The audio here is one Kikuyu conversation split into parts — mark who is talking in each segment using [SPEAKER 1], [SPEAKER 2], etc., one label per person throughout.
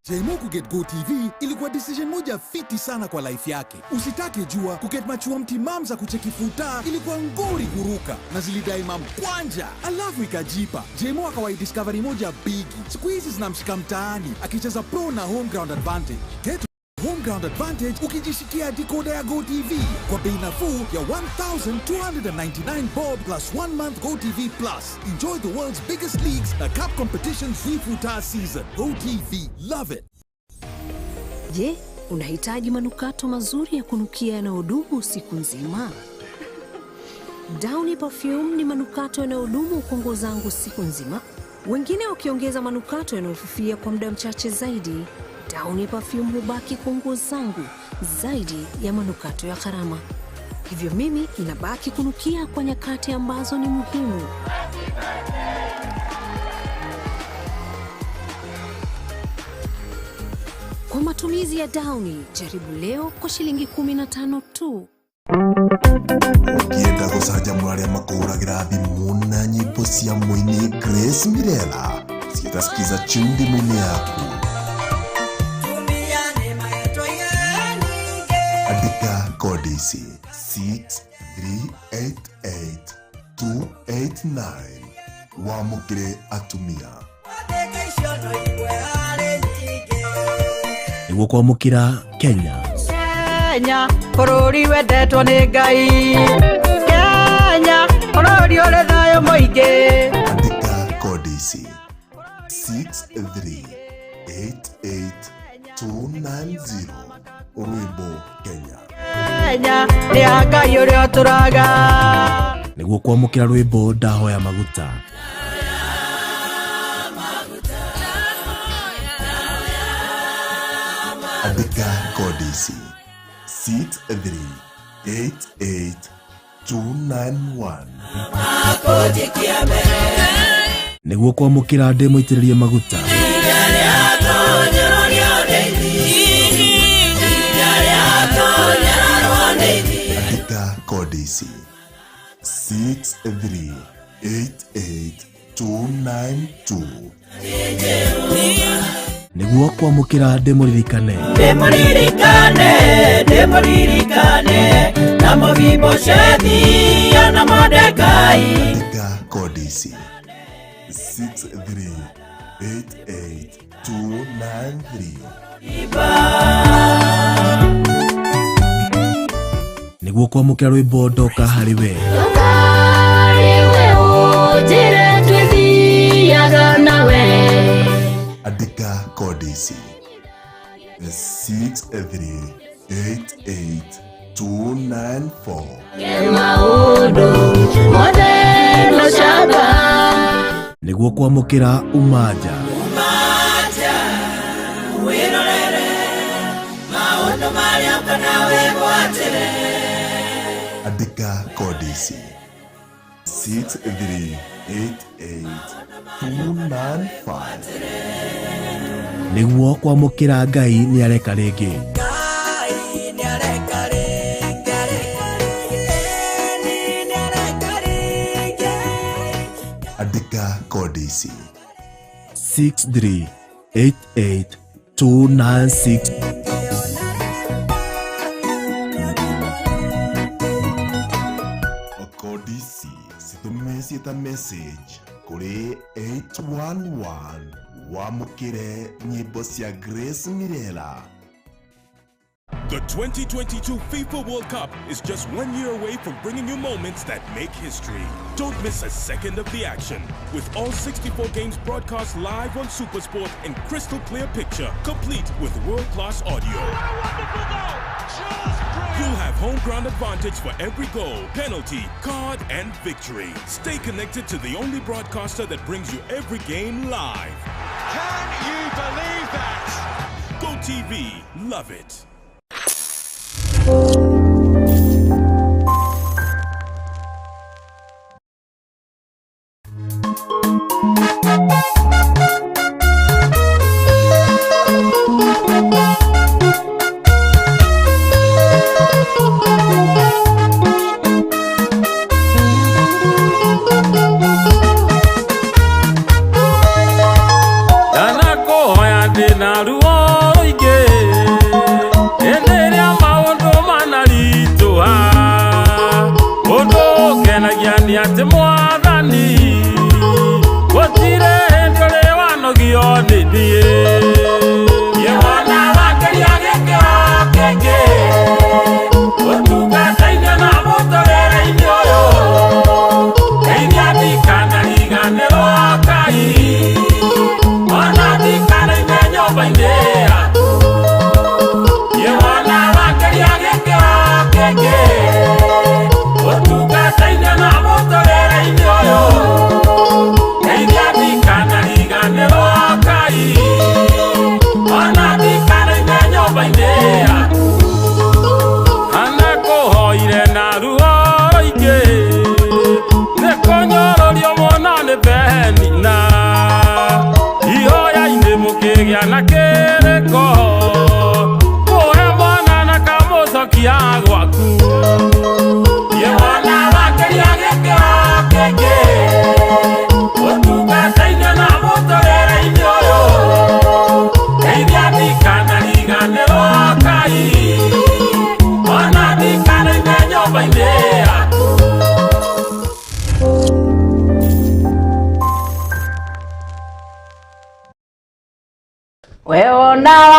[SPEAKER 1] Jemo kuget GoTV ilikuwa decision moja fiti sana kwa life yake. Usitake jua kuget machua mtimam za kucheki futa ilikuwa ngori kuruka na zilidai mamkwanja, alafu ikajipa. Jemo akawai discovery moja bigi, siku hizi zinamshika mtaani akicheza pro na home ground advantage. Get home ground advantage ukijishikia decoder ya GoTV kwa bei nafuu ya 1299 bob plus 1 month GoTV Plus. Enjoy the world's biggest leagues na cup competitions zifuta season. GoTV, love it.
[SPEAKER 2] Je, unahitaji manukato mazuri ya kunukia yanayodumu usiku nzima? Downy Perfume ni manukato yanayodumu kwa nguo zangu siku nzima, wengine wakiongeza manukato yanayofifia kwa muda mchache zaidi. Downy Perfume hubaki kwa nguo zangu zaidi ya manukato ya gharama. Hivyo mimi inabaki kunukia kwa nyakati ambazo ni muhimu. Kwa matumizi ya Downy, jaribu leo kwa shilingi 15 tu.
[SPEAKER 3] Ũngĩenda gũcanjamũra arĩa makũhũragĩra thimũ na nyĩmbo cia mũini Grace Mirela, ciĩta Skiza tune thimũ-inĩ yaku. Andĩka kodi ici 6388289 wamũkĩre atumia.
[SPEAKER 4] Nĩguo kwamũkĩra Kenya.
[SPEAKER 5] Kenya bũrũri wendetwo nĩ Ngai, Kenya bũrũri ũrĩ thayũ mũingĩ.
[SPEAKER 3] Andĩka kodi ici 6388290 rwĩmbo Kenya.
[SPEAKER 5] Kenya nĩ ya Ngai ũrĩa ũtũraga.
[SPEAKER 4] Nĩguo kwamũkĩra rwĩmbo Ndahoya Maguta.
[SPEAKER 3] Andĩka kodi ici 6388291.
[SPEAKER 4] Nĩguo kwamũkĩra Ndĩ Mũitĩrĩrie Maguta.
[SPEAKER 3] Andĩka kodi ici 6388292.
[SPEAKER 4] Nĩguo kwamũkĩra Ndĩ Mũririkane.
[SPEAKER 5] Ndĩmũririkane, ndĩmũririkane na Mefiboshethi na Mordekai.
[SPEAKER 3] Andĩka kodi ici 6388293.
[SPEAKER 4] Nĩguo kwamũkĩra rwĩmbo Ndoka Harĩ We.
[SPEAKER 6] Ndũkariwe ũnjĩre twĩthiaga nawe.
[SPEAKER 3] Andĩka kodi ici 6388294.
[SPEAKER 6] Maũndũ mothe nũcamba.
[SPEAKER 4] Nĩguo kwamũkĩra Umaja.
[SPEAKER 5] Umaja wĩrorere maũndũ marĩa ũkona wĩgwatĩre.
[SPEAKER 3] Andĩka kodi ici 6388295.
[SPEAKER 4] Nĩguo kwamũkĩra Ngai Nĩ Areka Rĩngĩ.
[SPEAKER 5] Ngai nĩareka rĩngĩ, areka rĩngĩ, ĩni nĩareka rĩngĩ.
[SPEAKER 3] Andĩka kodi ici
[SPEAKER 4] 6388296.
[SPEAKER 3] Kodi ici citũme ciĩta message kũrĩ 811 wamũkĩre nyĩmbo cia Grace Mirela.
[SPEAKER 7] The 2022 FIFA World Cup is just 1 year away from bringing you moments that make history. Don't miss a second of the action. With all 64 games broadcast live on Supersport in crystal clear picture, complete with world-class audio. You'll have home ground advantage for every goal, penalty, card, and victory. Stay connected to the only broadcaster that brings you every game live.
[SPEAKER 8] Can you believe that?
[SPEAKER 7] Go TV, love it.
[SPEAKER 9] Ndanakuhoya ndĩna ruo.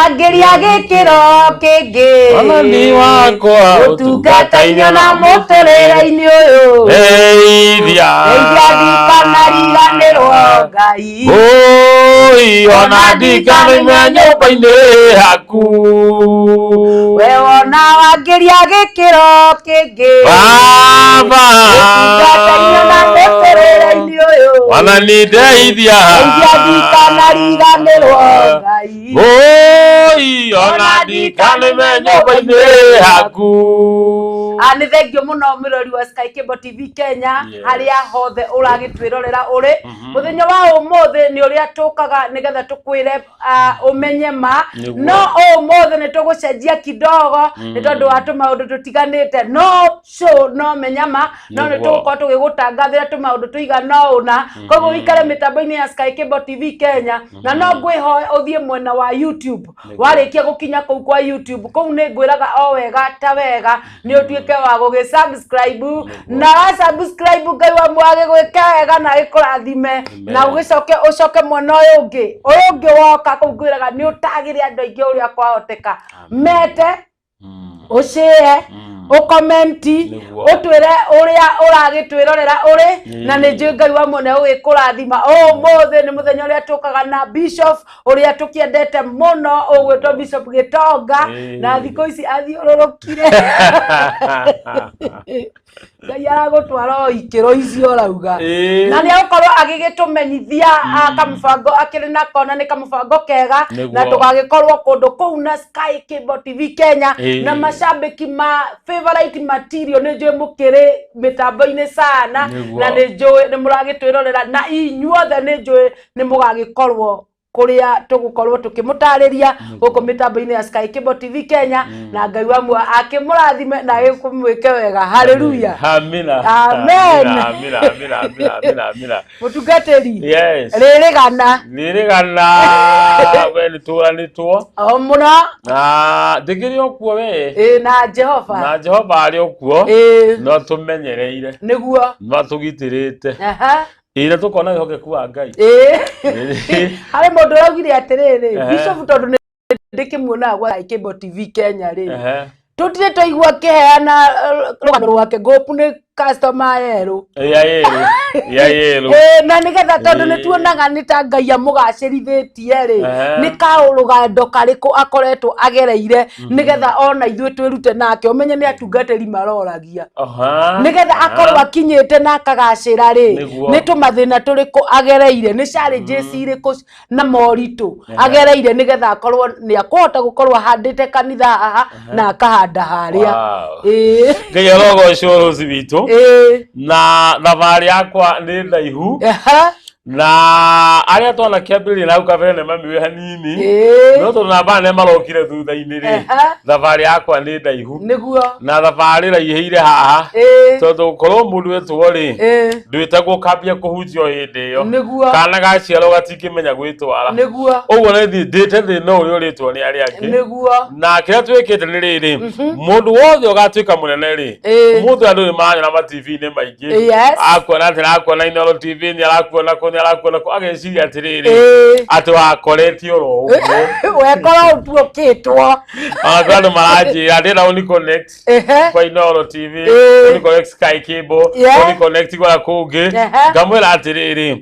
[SPEAKER 9] Wangĩria gĩkĩro kĩngĩ.
[SPEAKER 10] Mwathani wakwa
[SPEAKER 9] Ũtungata-inĩ na mũtũrĩre-inĩ ũyũ.
[SPEAKER 10] Ndeithia.
[SPEAKER 9] Ndeithia ndikanariganĩrwo Ngai.
[SPEAKER 10] Oi, ona ndikanoime nyũmba-inĩ yaku.
[SPEAKER 9] We wona wangĩria gĩkĩro kĩngĩ.
[SPEAKER 10] Baba.
[SPEAKER 9] Ũtungata-inĩ na mũtũrĩre-inĩ ũyũ.
[SPEAKER 10] Mwathani ndeithia.
[SPEAKER 9] Ndeithia ndikanariganĩrwo Ngai.
[SPEAKER 10] Oi, ona ndikanoime nyũmba-inĩ yaku.
[SPEAKER 9] Ah, nä thengio må no mä rori wa Sky Cable TV Kenya
[SPEAKER 10] Yes.
[SPEAKER 9] harä a hothe å ragä rorera å rä må thenya wa å må thä nä å rä a tå kaga nä getha tå kwä re å menye ma
[SPEAKER 10] Nĩguo.
[SPEAKER 9] no å må thä nä tå gå cenjia kidogo nä tondå wa tå maå ndå tå tiganä te no show no menya ma no nä
[SPEAKER 10] Nĩguo.
[SPEAKER 9] tå gå korwo tå gä gå tangathä ra tå maå ndå tå igana å na koguo wikare mä tambo-inä ya Sky Cable TV Kenya na no ngwä hoe å thiä mwena wa YouTube warä kia gå kinya kå u kwa YouTube kå u nä ngwä raga o wega ta wega nä å tuä ke wa gå gä subscribe na wa subscribe Ngai wa mwage gwä ke wega na gä kå rathime na å gä coke å coke mwena å yå å ngä å yå å ngä woka kå u ngwä raga nä å tagä re andå aingä å rä a kwahoteka mete å cĩe ũkomenti
[SPEAKER 10] Nĩguo.
[SPEAKER 9] ũtwĩre ũrĩa ũragĩtwĩrorera ũrĩ na nĩ njũĩ Ngai wa mwene ũgĩkũrathima ũmũthĩ nĩ mũthenya ũrĩa tũkaga na bishop ũrĩa tũkĩendete mũno ũgwĩtwo Bishop Gĩtonga
[SPEAKER 10] Ĩĩ.
[SPEAKER 9] na thikũ ici athiũrũrũkire Ngai aragũtwara o ikĩro icio ũrauga
[SPEAKER 10] Ĩĩ.
[SPEAKER 9] na nĩ agũkorwo agĩgĩtũmenyithia kamũbango akĩrĩ nako na nĩ kamũbango kega
[SPEAKER 10] Nĩguo.
[SPEAKER 9] na tũgagĩkorwo kũndũ kũu na Sky Cable TV Kenya
[SPEAKER 10] Ĩĩ.
[SPEAKER 9] na macambĩki ma favorite material nĩ njũĩ mũkĩrĩ mĩtambo-inĩ sana
[SPEAKER 10] Nĩguo.
[SPEAKER 9] na nĩ njũĩ nĩ mũragĩtwĩrorera na inyuothe nĩ njũĩ nĩ mũgagĩkorwo kũrĩa tũgũkorwo tũkĩmũtarĩria gũkũ mĩtambo-inĩ ya Sky Cable TV Kenya na Ngai wa muoyo akĩmũrathime na agĩkũmwĩke wega haleluya
[SPEAKER 10] Amina.
[SPEAKER 9] Amen.
[SPEAKER 10] Amina, amina, amina, amina, amina.
[SPEAKER 9] mũtungatĩri
[SPEAKER 10] Yes.
[SPEAKER 9] rĩrĩgana
[SPEAKER 10] Nĩrĩgana we nĩtũranĩtwo
[SPEAKER 9] o mũno
[SPEAKER 10] na ndĩkĩrĩ o kuo we
[SPEAKER 9] ĩ na Jehova
[SPEAKER 10] na Jehova arĩ o kuo
[SPEAKER 9] ĩ
[SPEAKER 10] no tũmenyereire
[SPEAKER 9] nĩguo
[SPEAKER 10] no tũgitĩrĩte
[SPEAKER 9] aha
[SPEAKER 10] ĩ na tũkona wĩhokeku wa Ngai
[SPEAKER 9] ĩ
[SPEAKER 10] Ĩ.
[SPEAKER 9] harĩ mũndũ ũraugire atĩrĩrĩ
[SPEAKER 10] Ehe.
[SPEAKER 9] bishop tondũ nĩ ndĩkĩmuonaga gwa Sky Cable TV Kenya rĩ
[SPEAKER 10] Ehe.
[SPEAKER 9] tũtirĩ twaigua akĩheana rũgano rwake ngũpu nĩ customer yerũ
[SPEAKER 10] Ya yerũ ya yerũ
[SPEAKER 9] Ĩ, na nĩgetha tondũ
[SPEAKER 10] Ĩ.
[SPEAKER 9] nĩ tuonaga nĩ ta Ngai amũgacĩrithĩtie rĩ
[SPEAKER 10] Ehe.
[SPEAKER 9] nĩ kaũrũgando karĩkũ akoretwo agereire nĩgetha ona ithuĩ twĩrute nake ũmenye nĩ atungatĩri maroragia
[SPEAKER 10] Aha.
[SPEAKER 9] nĩgetha akorwo akinyĩte na akagacĩra rĩ
[SPEAKER 10] Nĩguo.
[SPEAKER 9] nĩ tũmathĩna tũrĩkũ agereire nĩ challenges irĩkũ na moritũ agereire nĩgetha akorwo nĩ akũhota gũkorwo ahandĩte kanitha haha na akahanda harĩa
[SPEAKER 10] Wow.
[SPEAKER 9] Ĩ.
[SPEAKER 10] Ngai arogocwo rũci witũ
[SPEAKER 9] Ĩ.
[SPEAKER 10] na thabarĩ yakwa nĩ ndaihu
[SPEAKER 9] Aha.
[SPEAKER 10] na arĩa twanakĩambĩrĩria na hau kabere nĩ mamiũĩ hanini
[SPEAKER 9] Ĩ.
[SPEAKER 10] no tondũ namba nĩ marokire thutha-inĩ rĩ
[SPEAKER 9] Aha.
[SPEAKER 10] thabarĩ yakwa nĩ ndaihu
[SPEAKER 9] nĩguo
[SPEAKER 10] na thabarĩ raihĩire haha
[SPEAKER 9] Ĩ.
[SPEAKER 10] tondũ korwo mũndũ etwo rĩ
[SPEAKER 9] Ĩ.
[SPEAKER 10] ndwĩtagwo ũkambia kũhunjia o hĩndĩ ĩyo
[SPEAKER 9] Nĩguo.
[SPEAKER 10] kana gaciarwo gatingĩmenya gwĩtwara
[SPEAKER 9] nĩguo
[SPEAKER 10] ũguo nĩ thiĩ ndĩte thĩna ũrĩa ũrĩtwo nĩ arĩa angĩ
[SPEAKER 9] nĩguo
[SPEAKER 10] na kĩrĩa twĩkĩte nĩ rĩrĩ mũndũ wothe ũgatuĩka mũnene rĩ
[SPEAKER 9] Ĩ.
[SPEAKER 10] ũmũthĩ andũ nĩ maranyona ma TV-inĩ maingĩ
[SPEAKER 9] Yes.
[SPEAKER 10] akuona atĩ arakuona Inooro TV nĩ arakuona kũ nĩ arakuona kũ ageciria atĩrĩrĩ
[SPEAKER 9] Ĩ.
[SPEAKER 10] atĩ wakoretio oro ũguo
[SPEAKER 9] wekora ũtuũkĩtwo
[SPEAKER 10] ona kwĩ andũ maranjĩra ndĩrenda ũni connect
[SPEAKER 9] Ehe.
[SPEAKER 10] kwa Inooro TV
[SPEAKER 9] Ĩ.
[SPEAKER 10] ũni connect Sky Cable
[SPEAKER 9] Yeah.
[SPEAKER 10] ũni connect kwa kũngĩ
[SPEAKER 9] Ehe.
[SPEAKER 10] ngamwĩra atĩrĩrĩ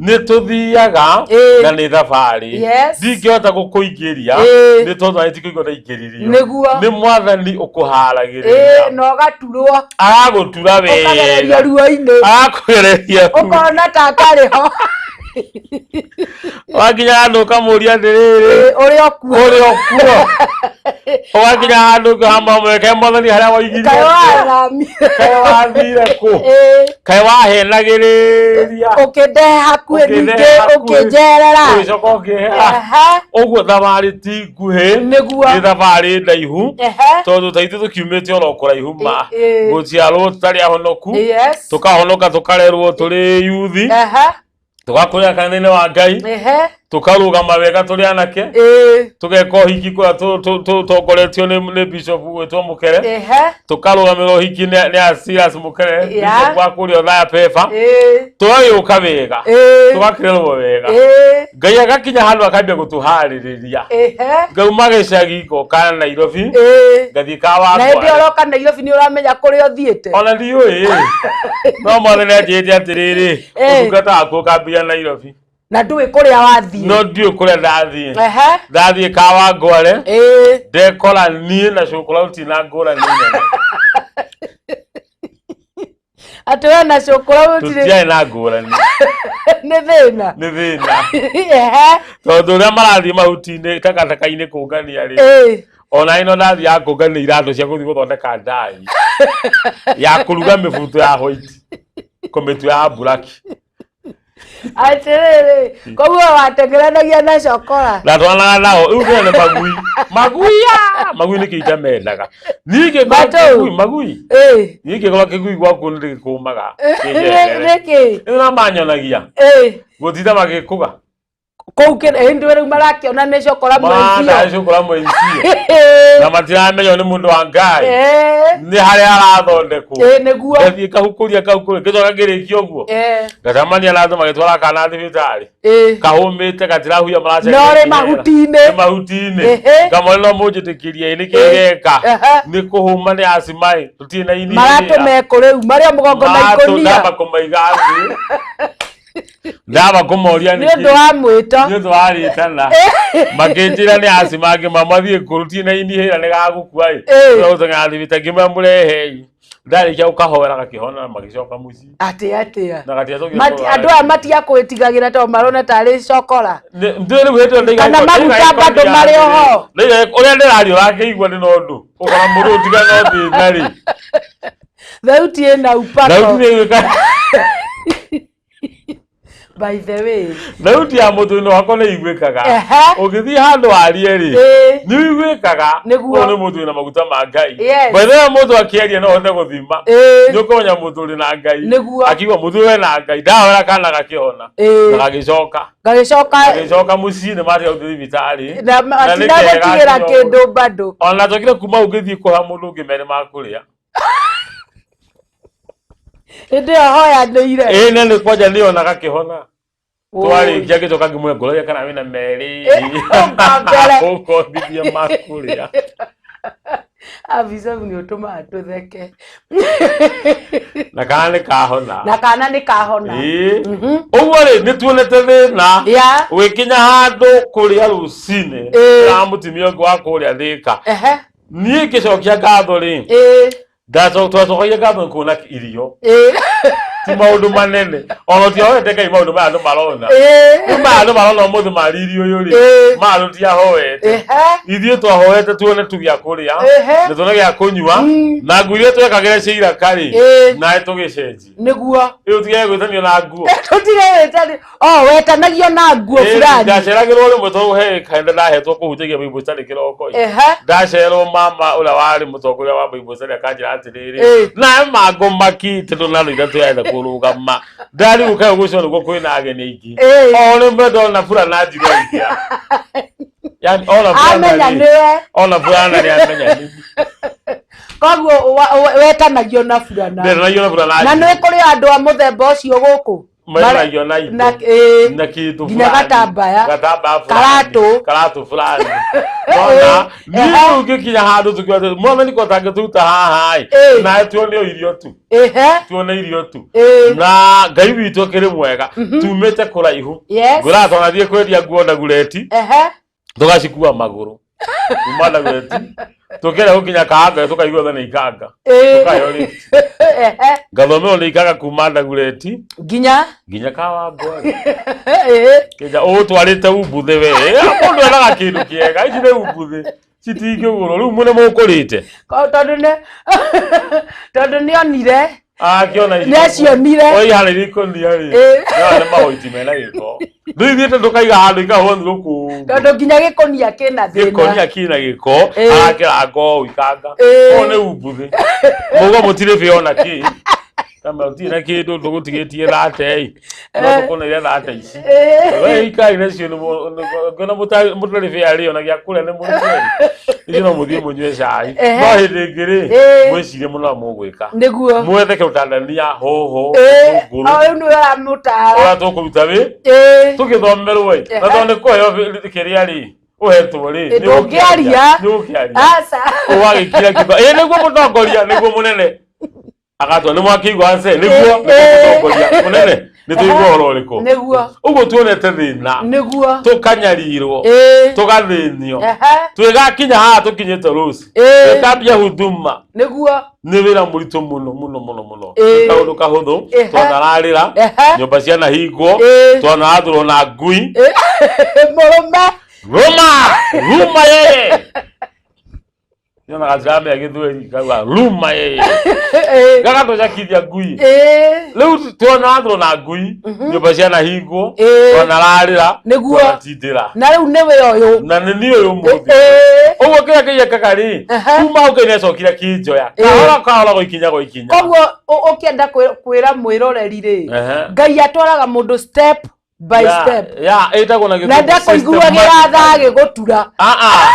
[SPEAKER 10] nĩ tũthiaga
[SPEAKER 9] Ĩ.
[SPEAKER 10] na nĩ thabarĩ
[SPEAKER 9] Yes.
[SPEAKER 10] ndingĩhota gũkũingĩria
[SPEAKER 9] Ĩ.
[SPEAKER 10] nĩ tondũ nĩ ndaingĩririo
[SPEAKER 9] Nĩguo.
[SPEAKER 10] nĩ mwathani ũkũharagĩrĩria
[SPEAKER 9] Ĩ, na ũgaturwo
[SPEAKER 10] aragũtura
[SPEAKER 9] ũkagererio
[SPEAKER 10] wega
[SPEAKER 9] ruo-inĩ
[SPEAKER 10] arakũgereria ruo.
[SPEAKER 9] ũkona ta akarĩ ho
[SPEAKER 10] wakinya handũ ũkamũria atĩrĩrĩ
[SPEAKER 9] Ĩ, ũrĩ okuo
[SPEAKER 10] ũrĩ okuo ũgakinya handũ ũkamweke mwathani harĩa waigire
[SPEAKER 9] kaĩ wathamire
[SPEAKER 10] kaĩ wathire kũ
[SPEAKER 9] Ĩ,
[SPEAKER 10] kaĩ wahenagĩrĩria
[SPEAKER 9] ũkĩndehe hakuhĩ ningĩ
[SPEAKER 10] Ũkĩndehe hakuhĩ.
[SPEAKER 9] ũkĩnjerera
[SPEAKER 10] ũgĩcoka ũkĩhe
[SPEAKER 9] Ehe.
[SPEAKER 10] ũguo thabarĩ ti nguhĩ
[SPEAKER 9] Nĩguo.
[SPEAKER 10] nĩ thabarĩ ndaihu
[SPEAKER 9] Ehe.
[SPEAKER 10] tondũ ta ithuĩ tũkiumĩte oro kũraihu ma
[SPEAKER 9] Ĩ, ĩ.
[SPEAKER 10] gũciarwo tũtarĩ ahonoku
[SPEAKER 9] Yes.
[SPEAKER 10] tũkahonoka tũkarerwo tũrĩ yuthi
[SPEAKER 9] Ehe.
[SPEAKER 10] tũgakũrĩra kanitha-inĩ wa Ngai
[SPEAKER 9] Ehe.
[SPEAKER 10] Tũkarũgama wega tũrĩ anake, tũgeka ũhiki kũrĩa tũtongoretio nĩ bishop gwĩtwo Mũkere. Tũkarũgamĩra ũhiki nĩ a Silas Mũkere, bishop wa kũrĩa Othaya Pepa. Tũgagĩũka wega, tũgakĩrerwo wega. Ngai agakinya handũ akambia gũtũharĩrĩria. Ngauma gĩcagi ngoka Nairobi, ngathiĩ
[SPEAKER 9] Na hĩndĩ ĩyo
[SPEAKER 10] Kawangware.
[SPEAKER 9] ũroka Nairobi nĩ ũramenya kũrĩa ũthiĩte?
[SPEAKER 10] Ona ndiũĩ, no Mwathani anjĩrĩte atĩrĩrĩ, ũtungata waku ũkambia Nairobi.
[SPEAKER 9] Na ndũĩ kũrĩa wathiĩ?
[SPEAKER 10] No ndiũĩ kũrĩa ndathiĩ. Ndathiĩ Kawangware, ndekora niĩ na cũkũra tũtirĩ na ngũrani nene.
[SPEAKER 9] Atĩ we na cũkũra mũtirĩ?
[SPEAKER 10] Tũtiarĩ na ngũrani.
[SPEAKER 9] Nĩ thĩna.
[SPEAKER 10] Nĩ thĩna, tondũ ũrĩa marathiĩ mahuti-inĩ, takataka-inĩ kũngania rĩ, ona ĩno ndathiaga kũngania iratũ cia gũthiĩ gũthondeka ndai ya kũruga mĩbuto ya white, kũmĩtua ya mburaki.
[SPEAKER 9] Atĩrĩrĩ, koguo watengeranagia na cokora?
[SPEAKER 10] Ndatwaranaga nao. Rĩu ndĩrona nĩ magui, maguia, magui nĩ kĩita mendaga. Niĩ ingĩkorwo
[SPEAKER 9] Matũ.
[SPEAKER 10] kĩgui, magui, niĩ ingĩkorwo kĩgui gwaku nĩ gĩkũmaga.
[SPEAKER 9] Nĩkĩ?
[SPEAKER 10] Nĩ manyonagia gũtinda magĩkũga.
[SPEAKER 9] Kũu hĩndĩ rĩu marakĩona nĩ cokora mwenzio.
[SPEAKER 10] Mandacukura mwenzio na matiramenya nĩ mũndũ wa Ngai, nĩ harĩa arathondekwo.
[SPEAKER 9] Nĩguo.
[SPEAKER 10] Ngathiĩ kahukũria, kahukũria, ngĩcoka ngĩrĩkia ũguo, ngacemania na andũ magĩtwara kana thibitarĩ, kahũmĩte gatirahuia.
[SPEAKER 9] No rĩ mahuti-inĩ.
[SPEAKER 10] Nĩ mahuti-inĩ. Ngamona no mũnjĩtĩkĩrie nĩ kĩgeka nĩ kũhũma nĩ acimaĩ, tũtirĩ na ini.
[SPEAKER 9] Maratũmekũ rĩu marĩ o mũgongo na ikũnia?
[SPEAKER 10] Ndamba kũmaiga thĩ, ndamba kũmoria.
[SPEAKER 9] Nĩ ũndũ wa mwĩto.
[SPEAKER 10] Nĩ ũndũ wa rĩtana makĩnjĩra nĩ acima ngĩma mathiĩ kũu tũtirĩ na ini hĩra nĩ gagũkua ĩ. Gũteng'era thibitarĩ ngĩma mũrehei, ndarĩkia gũkahoera gakĩhona na magĩcoka mũciĩ.
[SPEAKER 9] Atĩ atĩa?
[SPEAKER 10] Na gatiacokire.
[SPEAKER 9] Andũ aya matiakwĩtigagĩra tondũ marona tarĩ cokora?
[SPEAKER 10] Ndĩ rĩu hĩndĩ ĩyo ndaiga.
[SPEAKER 9] Kana maguta bado marĩ oho?
[SPEAKER 10] Ũrĩa ndĩraria ũrakĩigua nĩ na ũndũ ũkora mũndũ ũtiga no thĩna rĩ.
[SPEAKER 9] Thauti ĩna upako.
[SPEAKER 10] Thauti nĩ ĩgwĩka.
[SPEAKER 9] By the way,
[SPEAKER 10] Thauti ya mũtũinĩ wakwa nĩ iguĩkaga. Ũngĩthiĩ handũ warie rĩ, nĩ ũiguĩkaga.
[SPEAKER 9] Nĩguo.
[SPEAKER 10] Ũyũ nĩ mũndũ wĩna maguta ma Ngai.
[SPEAKER 9] Yes.
[SPEAKER 10] By the way, mũndũ akĩaria no ũhote gũthima, nĩ ũkũmenya mũndũ ũrĩ na Ngai.
[SPEAKER 9] Nĩguo.
[SPEAKER 10] Akiuga mũndũ ũyũ wena Ngai, ndahora kana gakĩhona na gagĩcoka.
[SPEAKER 9] Gagĩcoka.
[SPEAKER 10] Gagĩcoka mũciĩ nĩ matiga gũthiĩ thibitarĩ.
[SPEAKER 9] Na
[SPEAKER 10] Na nĩ kega.
[SPEAKER 9] matinagũtigĩra kĩndũ bado.
[SPEAKER 10] Ona njokire kuma ũngĩthiĩ kũha mũndũ ũngĩ merĩ makũrĩa.
[SPEAKER 9] Hĩndĩ ĩyo hoyanĩire.
[SPEAKER 10] Ĩĩ, na nĩ kwanja nĩ ona gakĩhona. Twarĩkia ngĩcoka ngĩmwĩra ngũragia kana wĩna merĩ.
[SPEAKER 9] Ũngombere.
[SPEAKER 10] Ũkombithia makũrĩa.
[SPEAKER 9] Abicabu nĩ ũtũmaga tũtheke.
[SPEAKER 10] Na kana nĩ kahona.
[SPEAKER 9] Na kana nĩ kahona.
[SPEAKER 10] Ĩĩ. Ũguo rĩ, nĩ tuonete thĩna ũgĩkinya handũ kũrĩa rũcinĩ na mũtumia ũngĩ wa kũrĩa Thĩka. Niĩ ngĩcokia ngatho rĩ, twacokagia ngatho nĩ kuona irio, ti maũndũ manene. Ona ũtiahoete Ngai maũndũ maya andũ marona. Rĩu maya andũ marona ũmũthĩ mariri ũyũ rĩ, maya andũ tiahoete. Ithuĩ twahoete tuone tu gĩa kũrĩa na tuone gĩa kũnyua, na nguo iria twekagĩra cia iraka rĩ, nawe tũgĩcenjia. Rĩu tigage gwĩtanio na nguo.
[SPEAKER 9] Tũtige wĩtani o wetanagio na nguo fulani.
[SPEAKER 10] Ndaceragĩrwo rĩmwe tondũ he kahinda ndahetwo kũhunjagia Bible study kĩroko. Ndacerwo mama ũrĩa warĩ mũtongoria wa Bible study akanjĩra atĩrĩrĩ, nawe mangũ makite ndũnarũira twĩraenda kũrũgama ndarigũ kaĩ gũcio nĩguo kwĩna ageni aingĩ. O rĩmwe ndona burana njirũ aingĩra, yani ona burana
[SPEAKER 9] Amenya
[SPEAKER 10] rĩ,
[SPEAKER 9] nĩwe.
[SPEAKER 10] Ona burana nĩ amenya nĩ
[SPEAKER 9] Koguo wetanagio na burana.
[SPEAKER 10] Ndetanagio na burana.
[SPEAKER 9] Na nĩ kũrĩ andũ a mũthemba ũcio gũkũ.
[SPEAKER 10] Metanagio na indo.
[SPEAKER 9] Na ĩĩ.
[SPEAKER 10] Na kindu
[SPEAKER 9] Nginya
[SPEAKER 10] fulani.
[SPEAKER 9] gatambaya.
[SPEAKER 10] Gatambaya fulani.
[SPEAKER 9] Karatũ.
[SPEAKER 10] Karatũ fulani. Nona niĩ rĩu ngĩkinya handũ tũkiuga atĩ Mwathani ko tangĩtũruta haha ĩ, nawe tuone o irio tu, tuone irio tu. Na Ngai witũ akĩrĩ mwega, tumĩte kũraihu. Ngwĩraga twanathiĩ kwendia nguo Ndagureti, tũgacikua magũrũ kuma Ndagureti, tũkĩenda gũkinya Kahanga tũkaigua tha nĩ ikanga, tũkaheo lift. Ngathomerwo nĩ ikanga kuma Ndagureti
[SPEAKER 9] nginya
[SPEAKER 10] nginya Kawangware. Kĩnja ũtwarĩte umbuthĩ we. Mũndũ endaga kĩndũ kĩega, ici nĩ umbuthĩ citingĩgũrwo rĩu mũne mũkũrĩte.
[SPEAKER 9] Tondũ nĩ onire.
[SPEAKER 10] Akĩona ici.
[SPEAKER 9] Nĩ acionire.
[SPEAKER 10] Oi harĩ ikũnia rĩ, no nĩ mahoiti mena gĩko, rĩu ithiĩte tũkaiga handũ ikahũa nĩ rũkũngũ.
[SPEAKER 9] Tondũ nginya gĩkũnia kĩna thĩna.
[SPEAKER 10] Gĩkonia kĩna gĩko. Arakĩranga ũũ ikanga. Ũũ nĩ umbuthĩ mũgo mũtirĩ bĩ ona kĩ. Kama ũtirĩ na kĩndũ ndũgũtigĩtie thate ĩ no tũkũneire thate ici. We ikari nacio ngona mũtarĩ bĩa rĩ ona gĩa kũrĩa nĩ mũrĩ kweri. Icio no mũthiĩ mũnyue cai. No hĩndĩ ĩngĩ rĩ mwĩcirie mũno ũrĩa mũgwĩka.
[SPEAKER 9] Nĩguo.
[SPEAKER 10] Mwethe kĩrutandania hoho
[SPEAKER 9] O
[SPEAKER 10] gĩtũngũrũ
[SPEAKER 9] rĩu nĩwe ũramũtara.
[SPEAKER 10] ũrĩa tũkũruta wĩ tũgĩthomerwo ĩ na tondũ nĩ kũheo kĩrĩa rĩ ũhetwo rĩ
[SPEAKER 9] Ĩ, ndũngĩaria.
[SPEAKER 10] nĩ ũkĩaria
[SPEAKER 9] Aca.
[SPEAKER 10] ũgagĩkira kiugo ĩ nĩguo mũtongoria nĩguo mũnene agatua nĩ mwakĩigua nse nĩguo
[SPEAKER 9] Ĩ, ĩ.
[SPEAKER 10] mũtongoria mũnene nĩ tũigua ũhoro ũrĩkũ
[SPEAKER 9] Nĩguo.
[SPEAKER 10] ũguo tuonete thĩna
[SPEAKER 9] Nĩguo.
[SPEAKER 10] tũkanyarirwo
[SPEAKER 9] Ĩ.
[SPEAKER 10] tũgathĩnio
[SPEAKER 9] Ehe.
[SPEAKER 10] twĩgakinya haha tũkinyĩte rũci
[SPEAKER 9] Ĩ.
[SPEAKER 10] twĩkambia huduma
[SPEAKER 9] Nĩguo.
[SPEAKER 10] nĩ wĩra mũritũ mũno mũno mũno mũno
[SPEAKER 9] Ĩ.
[SPEAKER 10] Nĩ kaũndũ kahũthũ
[SPEAKER 9] Ehe.
[SPEAKER 10] twanararĩra
[SPEAKER 9] Ehe.
[SPEAKER 10] nyũmba cianahingwo
[SPEAKER 9] Ĩ.
[SPEAKER 10] twanarathũrwo na ngui
[SPEAKER 9] Ĩ. Mũrũme.
[SPEAKER 10] rũma ruma yeye nyonaga ndiramenya gĩthweri ngauga ruma yeye
[SPEAKER 9] Ĩ.
[SPEAKER 10] gagatũcakithia ngui
[SPEAKER 9] Ĩ.
[SPEAKER 10] rĩu twanarathũrwo na ngui nyũmba cianahingwo
[SPEAKER 9] Ĩ.
[SPEAKER 10] twanararĩra
[SPEAKER 9] Nĩguo.
[SPEAKER 10] twanatindĩra
[SPEAKER 9] Na rĩu nĩwe ũyũ.
[SPEAKER 10] na nĩ niĩ ũyũ mũthĩ
[SPEAKER 9] Ĩ.
[SPEAKER 10] ũguo kĩrĩa kĩiyekaga rĩ
[SPEAKER 9] Ehe.
[SPEAKER 10] kuma hau kĩnecokire kĩnjoya
[SPEAKER 9] Ĩ.
[SPEAKER 10] kahora kahora gwa ikinya gwa ikinya
[SPEAKER 9] Koguo ũkĩenda kwĩra mwĩroreri rĩ,
[SPEAKER 10] Ehe.
[SPEAKER 9] Ngai atwaraga mũndũ step by
[SPEAKER 10] Ya-
[SPEAKER 9] step.
[SPEAKER 10] ya ĩtagwo na
[SPEAKER 9] Na
[SPEAKER 10] gĩthũngũ
[SPEAKER 9] ndakũiguagĩra tha agĩgũtura.
[SPEAKER 10] Ah, ah.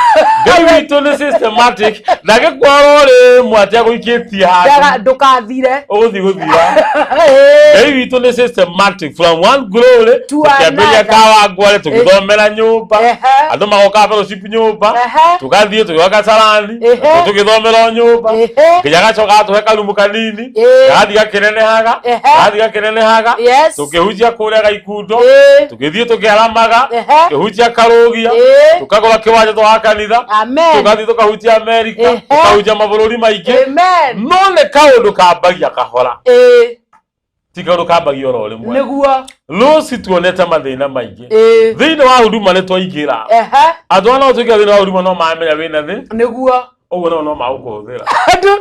[SPEAKER 10] Ngai witũ nĩ systematic ndagĩkwara rĩmwe atĩ agũikĩtie handũ
[SPEAKER 9] Ndũkathire.
[SPEAKER 10] ũgũthiĩ gũthira
[SPEAKER 9] Ĩ.
[SPEAKER 10] Ngai witũ nĩ systematic from one glory
[SPEAKER 9] To
[SPEAKER 10] tũkĩambĩrĩria
[SPEAKER 9] another.
[SPEAKER 10] Kawangware tũgĩthomera nyũmba
[SPEAKER 9] Ehe.
[SPEAKER 10] andũ magoka fellowship nyũmba
[SPEAKER 9] Ehe.
[SPEAKER 10] tũgathiĩ tũgĩoka carani
[SPEAKER 9] Ehe.
[SPEAKER 10] tũgĩthomera o nyũmba
[SPEAKER 9] Ehe.
[SPEAKER 10] nginya gacoka gatũhe karumu kanini
[SPEAKER 9] Ĩ.
[SPEAKER 10] gathiĩ gakĩnenehaga
[SPEAKER 9] Ehe.
[SPEAKER 10] gathiĩ gakĩnenehaga
[SPEAKER 9] Yes.
[SPEAKER 10] tũkĩhunjia kũrĩa gaikundo
[SPEAKER 9] Ĩ.
[SPEAKER 10] tũgĩthiĩ tũkĩaramaga
[SPEAKER 9] Ehe.
[SPEAKER 10] tũkĩhunjia karũgia
[SPEAKER 9] Ĩ.
[SPEAKER 10] tũkagũra kĩwanja twa kanitha
[SPEAKER 9] Amen.
[SPEAKER 10] tũgathiĩ tũkahunjia Amerika
[SPEAKER 9] Ehe.
[SPEAKER 10] tũkahunjia mabũrũri maingĩ
[SPEAKER 9] Amen.
[SPEAKER 10] no nĩ kaũndũ kambagia kahora
[SPEAKER 9] Ĩ.
[SPEAKER 10] ti kaũndũ kambagia oro rĩmwe
[SPEAKER 9] Nĩguo.
[SPEAKER 10] rũci tuonete mathĩna maingĩ
[SPEAKER 9] Ĩ.
[SPEAKER 10] thĩinĩ wa huduma nĩ twaingĩra
[SPEAKER 9] Ehe.
[SPEAKER 10] andũ arĩa no tũingĩra thĩinĩ wa huduma no mamenya wĩna thĩ
[SPEAKER 9] Nĩguo.
[SPEAKER 10] ũguo nao no magũkũhũthĩra
[SPEAKER 9] Andũ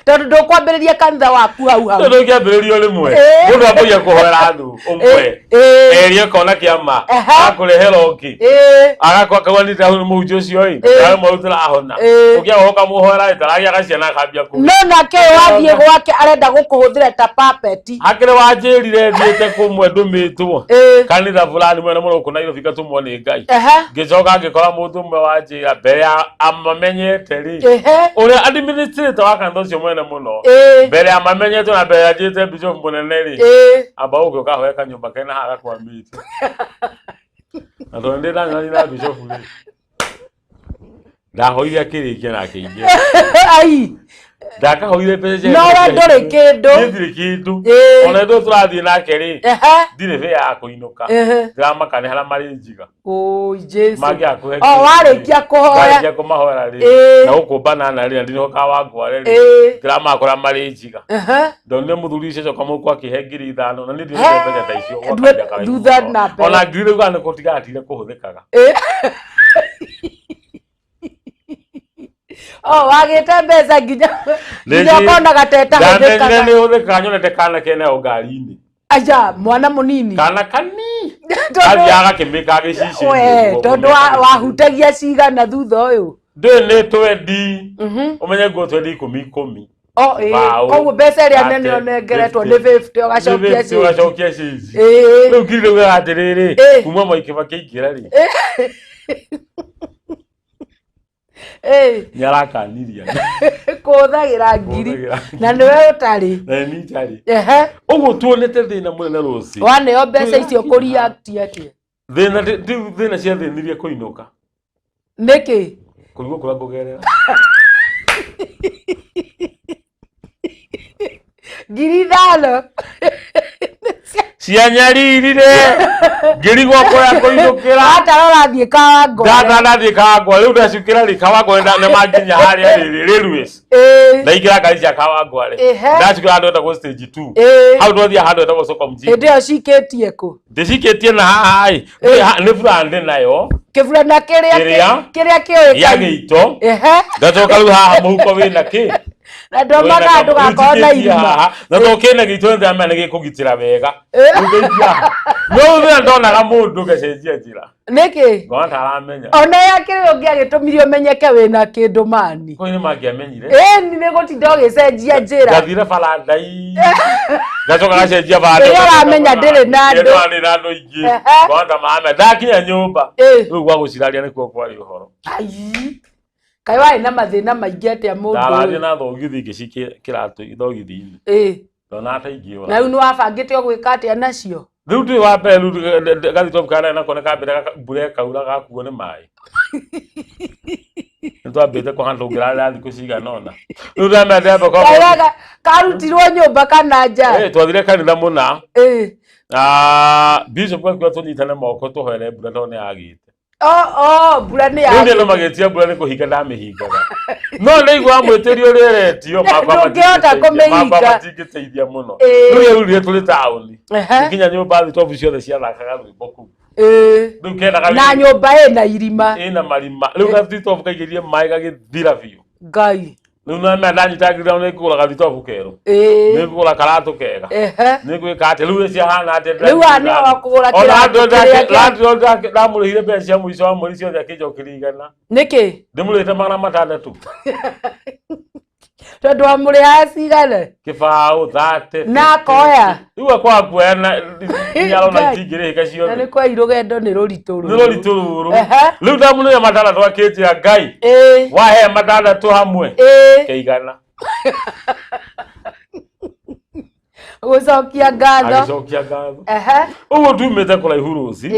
[SPEAKER 9] tondũ ndũkwambĩrĩria kanitha waku hau hau.
[SPEAKER 10] tondũ ũngĩambĩrĩrio rĩmwe
[SPEAKER 9] Ĩ.
[SPEAKER 10] mũndũ ambagia kũhoera andũ ũmwe
[SPEAKER 9] Ĩ.
[SPEAKER 10] erĩ akona kĩama
[SPEAKER 9] Ehe.
[SPEAKER 10] akũrehera ũngĩ
[SPEAKER 9] Ĩ.
[SPEAKER 10] agakwa nĩ ndahũ mũhunjia ũcio ĩ
[SPEAKER 9] Ĩ.
[SPEAKER 10] rĩmwe rĩu tũrahona
[SPEAKER 9] Ĩ.
[SPEAKER 10] ũkĩaga ũkamũhoera ĩ taragĩa gaciana akambia kũgĩa
[SPEAKER 9] No nake ũyũ wathiĩ gwake arenda gũkũhũthĩra ta papeti.
[SPEAKER 10] hakĩrĩ wanjĩrire thiĩte kũmwe ndũmĩtwo
[SPEAKER 9] Ĩ.
[SPEAKER 10] kanitha fulani mwene mũno gũkũ Nairobi ngatũmwo nĩ Ngai
[SPEAKER 9] Ehe.
[SPEAKER 10] ngĩcoka ngĩkora mũndũ ũmwe wanjĩra mbere ya amamenyete rĩ
[SPEAKER 9] Ehe.
[SPEAKER 10] ũrĩa administrator wa kanitha ũcio mwene mũno
[SPEAKER 9] Ĩ.
[SPEAKER 10] mbere ya amamenyete na mbere ya njĩte bishop mũnene rĩ
[SPEAKER 9] Ĩ.
[SPEAKER 10] amba ũke ũkahoe kanyũmba kena haha gakwamĩte na tondũ ndĩ ndanyonania na bishop rĩ ndahoire akĩrĩkia na akĩingĩra
[SPEAKER 9] Ai.
[SPEAKER 10] ndakahoire mbeca cia
[SPEAKER 9] No we ndũrĩ kĩndũ.
[SPEAKER 10] Niĩ ndirĩ kĩndũ
[SPEAKER 9] Ĩ.
[SPEAKER 10] ona ithuĩ tũrathiĩ nake rĩ
[SPEAKER 9] Ehe.
[SPEAKER 10] ndirĩ bĩa ya kũinũka
[SPEAKER 9] Ehe.
[SPEAKER 10] ndĩramaka nĩ harĩa marĩ njiga
[SPEAKER 9] Ũi Jesu.
[SPEAKER 10] mangĩakũhe
[SPEAKER 9] O warĩkia kũhoya.
[SPEAKER 10] ndarĩkia kũmahoera rĩ
[SPEAKER 9] Ĩ.
[SPEAKER 10] na gũkũ banana rĩ na ndinoka wangware rĩ
[SPEAKER 9] Ĩ.
[SPEAKER 10] ndĩramaka kũrĩa marĩ njiga
[SPEAKER 9] Ehe.
[SPEAKER 10] ndonire mũthuri ũcio acoka mũhuko akĩhe 5,000 na niĩ
[SPEAKER 9] He.
[SPEAKER 10] ndionire mbeca ta icio gwa
[SPEAKER 9] Ndue-
[SPEAKER 10] kahinda karaihu
[SPEAKER 9] thutha
[SPEAKER 10] mũno.
[SPEAKER 9] na mbere.
[SPEAKER 10] ona ngiri rĩu kana nĩ kũtigatire kũhũthĩkaga
[SPEAKER 9] Ĩ. O wagĩte mbeca nginya nginya ũkonaga ta
[SPEAKER 10] ndamenyire
[SPEAKER 9] ĩtahũthĩkaga.
[SPEAKER 10] nĩ hũthĩkaga nyonete kana kenayo ngari-inĩ
[SPEAKER 9] Aja mwana mũnini.
[SPEAKER 10] kana kani
[SPEAKER 9] Tondũ
[SPEAKER 10] kathiaga gakĩmĩka gĩcicio
[SPEAKER 9] we tondũ wahutagia cigana thutha ũyũ.
[SPEAKER 10] ndũĩ nĩ twendi ũmenye nguo twendi ikũmi ikũmi
[SPEAKER 9] O ĩ
[SPEAKER 10] Mbaũ,
[SPEAKER 9] koguo mbeca ĩrĩa nene
[SPEAKER 10] thate,
[SPEAKER 9] ũnengeretwo nĩ
[SPEAKER 10] 50.
[SPEAKER 9] 50 ũgacokia
[SPEAKER 10] Nĩ 50
[SPEAKER 9] cĩnji.
[SPEAKER 10] ũgacokia cĩnji
[SPEAKER 9] Ĩ.
[SPEAKER 10] rĩu ngiri rĩu atĩrĩrĩ
[SPEAKER 9] Ĩ.
[SPEAKER 10] kuma Mwai Kĩbakĩ aingĩra rĩ
[SPEAKER 9] Ĩ.
[SPEAKER 10] nĩ arakaniria
[SPEAKER 9] Kũhũthagĩra ngiri
[SPEAKER 10] Kũhũthagĩra
[SPEAKER 9] na nĩwe ũtarĩ.
[SPEAKER 10] na nĩ njarĩ
[SPEAKER 9] Ehe.
[SPEAKER 10] ũguo tuonete thĩna mũnene rũci
[SPEAKER 9] Waneo mbeca icio kũ react atĩa?
[SPEAKER 10] thĩna rĩu thĩna ciathĩnirie kũinũka
[SPEAKER 9] Nĩkĩ?
[SPEAKER 10] kũrigwo kũrĩa ngũgerera
[SPEAKER 9] 5,000.
[SPEAKER 10] cianyaririre ngĩrigwo kũrĩa kũinũkĩra
[SPEAKER 9] Watara ũrathiĩ Kawangware.
[SPEAKER 10] ndatha ndathiĩ Kawangware rĩu ndacukĩra rĩ Kawangware nĩ manginya harĩa rĩrĩ railways
[SPEAKER 9] Ĩ.
[SPEAKER 10] ndaingĩra ngari cia Kawangware
[SPEAKER 9] Ehe.
[SPEAKER 10] ndacukĩra handũ hetagwo stage 2
[SPEAKER 9] Ĩ.
[SPEAKER 10] hau twathiĩ handũ hetagwo soko mjini
[SPEAKER 9] Hĩndĩ ĩyo cikĩtie kũ?
[SPEAKER 10] ndĩcikĩtie na haha ĩ nĩ burandĩ nayo
[SPEAKER 9] Kĩburana kĩrĩa
[SPEAKER 10] Kĩrĩa?
[SPEAKER 9] kĩrĩa
[SPEAKER 10] ya
[SPEAKER 9] kĩũĩkaine.
[SPEAKER 10] gĩito
[SPEAKER 9] Ehe.
[SPEAKER 10] ngacoka rĩu haha mũhuko wĩna kĩ
[SPEAKER 9] Na ndomaga ndũgakorwo na irima.
[SPEAKER 10] na to kĩna gĩito nĩ ndĩramenya nĩ gĩkũgitĩra wega
[SPEAKER 9] Ĩ.
[SPEAKER 10] Rĩu ngaikia haha. No thĩna ndonaga mũndũ ngacenjia njĩra.
[SPEAKER 9] Nĩkĩ?
[SPEAKER 10] Ngona ta aramenya.
[SPEAKER 9] Ona yakĩrĩ ũngĩagĩtũmire ũmenyeke wĩna kĩndũ mani.
[SPEAKER 10] Kũu nĩ mangĩamenyire.
[SPEAKER 9] Ĩni nĩ gũtinda ũgĩcenjia njĩra.
[SPEAKER 10] Ngathire bara ndai. Ngacoka ngacenjia bara.
[SPEAKER 9] Rĩrĩa ũramenya ndĩrĩ na andũ.
[SPEAKER 10] Ndĩrĩ na andũ aingĩ. Ngona ta maramenya. Ndakinya nyũmba. Rĩu gwa gũciraria nĩkuo kwarĩ ũhoro.
[SPEAKER 9] Ai. Kaĩ warĩ na mathĩna maingĩ atĩa mũndũ
[SPEAKER 10] Ndararia
[SPEAKER 9] ũyũ?
[SPEAKER 10] na thogithi ngĩcikia kĩratũ thogithi-inĩ. Ndona ta ingĩũra.
[SPEAKER 9] Na rĩu nĩ wabangĩte ũgwĩka atĩa nacio?
[SPEAKER 10] Rĩu ndĩ wa mbere rĩu gathitobu karĩa nako nĩ kambĩra mbura ĩkaura gakuo nĩ maĩ. Nĩ twambĩte kwa handũ ũngĩrarĩra thikũ cigana ũna. Rĩu ndamenya ndĩramba kwa
[SPEAKER 9] Kairaga karutirwo nyũmba kana nja?
[SPEAKER 10] Twathire kanitha mũna. Na bishop akiuga tũnyitane moko tũhoere mbura tondũ nĩ yagĩte.
[SPEAKER 9] Oh, mbura nĩ
[SPEAKER 10] Rĩu nĩ andũ
[SPEAKER 9] yagĩte.
[SPEAKER 10] magĩtia mbura nĩ kũhinga ndamĩhingaga. No nĩ igua mwĩtĩrio ũrĩa ĩretio makwa
[SPEAKER 9] Ndũngĩhota
[SPEAKER 10] matingĩteithia makwa
[SPEAKER 9] kũmĩhinga.
[SPEAKER 10] matingĩteithia mũno. Rĩu yerurire tũrĩ taũni. Nginya nyũmba thitobu ciothe ciathakaga rwĩmbo kũu. Rĩu kendaga
[SPEAKER 9] Na nyũmba ĩna irima.
[SPEAKER 10] Ĩna marima. Rĩu gathitobu kaingĩrie maĩ gagĩthira biũ.
[SPEAKER 9] Ngai.
[SPEAKER 10] Rĩu namenya ndanyita nginya nĩ ngũgũra gathitobu kerũ. Nĩ ngũgũra karatũ kega. Nĩ ngwĩka atĩa rĩu ciahana atĩa
[SPEAKER 9] Rĩu haha nĩho wakũgũra
[SPEAKER 10] Ona
[SPEAKER 9] kĩratũ kĩrĩa
[SPEAKER 10] landlord ndamũrĩhire mbeca cia mũico wa mweri ciothe akĩnjokeria igana.
[SPEAKER 9] Nĩkĩ?
[SPEAKER 10] Ndĩmũrĩhĩte 600.
[SPEAKER 9] Tondũ wamũrĩhaga cigana?
[SPEAKER 10] Kĩbaũ 30.
[SPEAKER 9] Na akoya.
[SPEAKER 10] Rĩu akwaga kuoya na nĩarona
[SPEAKER 9] Ngai.
[SPEAKER 10] itingĩrĩhĩka
[SPEAKER 9] Na
[SPEAKER 10] ciothe.
[SPEAKER 9] nĩ kwai rũgendo nĩ rũritũ
[SPEAKER 10] Nĩ rũritũ rũrũ. Rĩu ndamũrĩhire 600 akĩnjĩra Ngai. Wahe 600 hamwe. Kĩigana.
[SPEAKER 9] Gũcokia ngatho.
[SPEAKER 10] Agĩcokia ngatho. Ũguo tumĩte kũraihu rũci.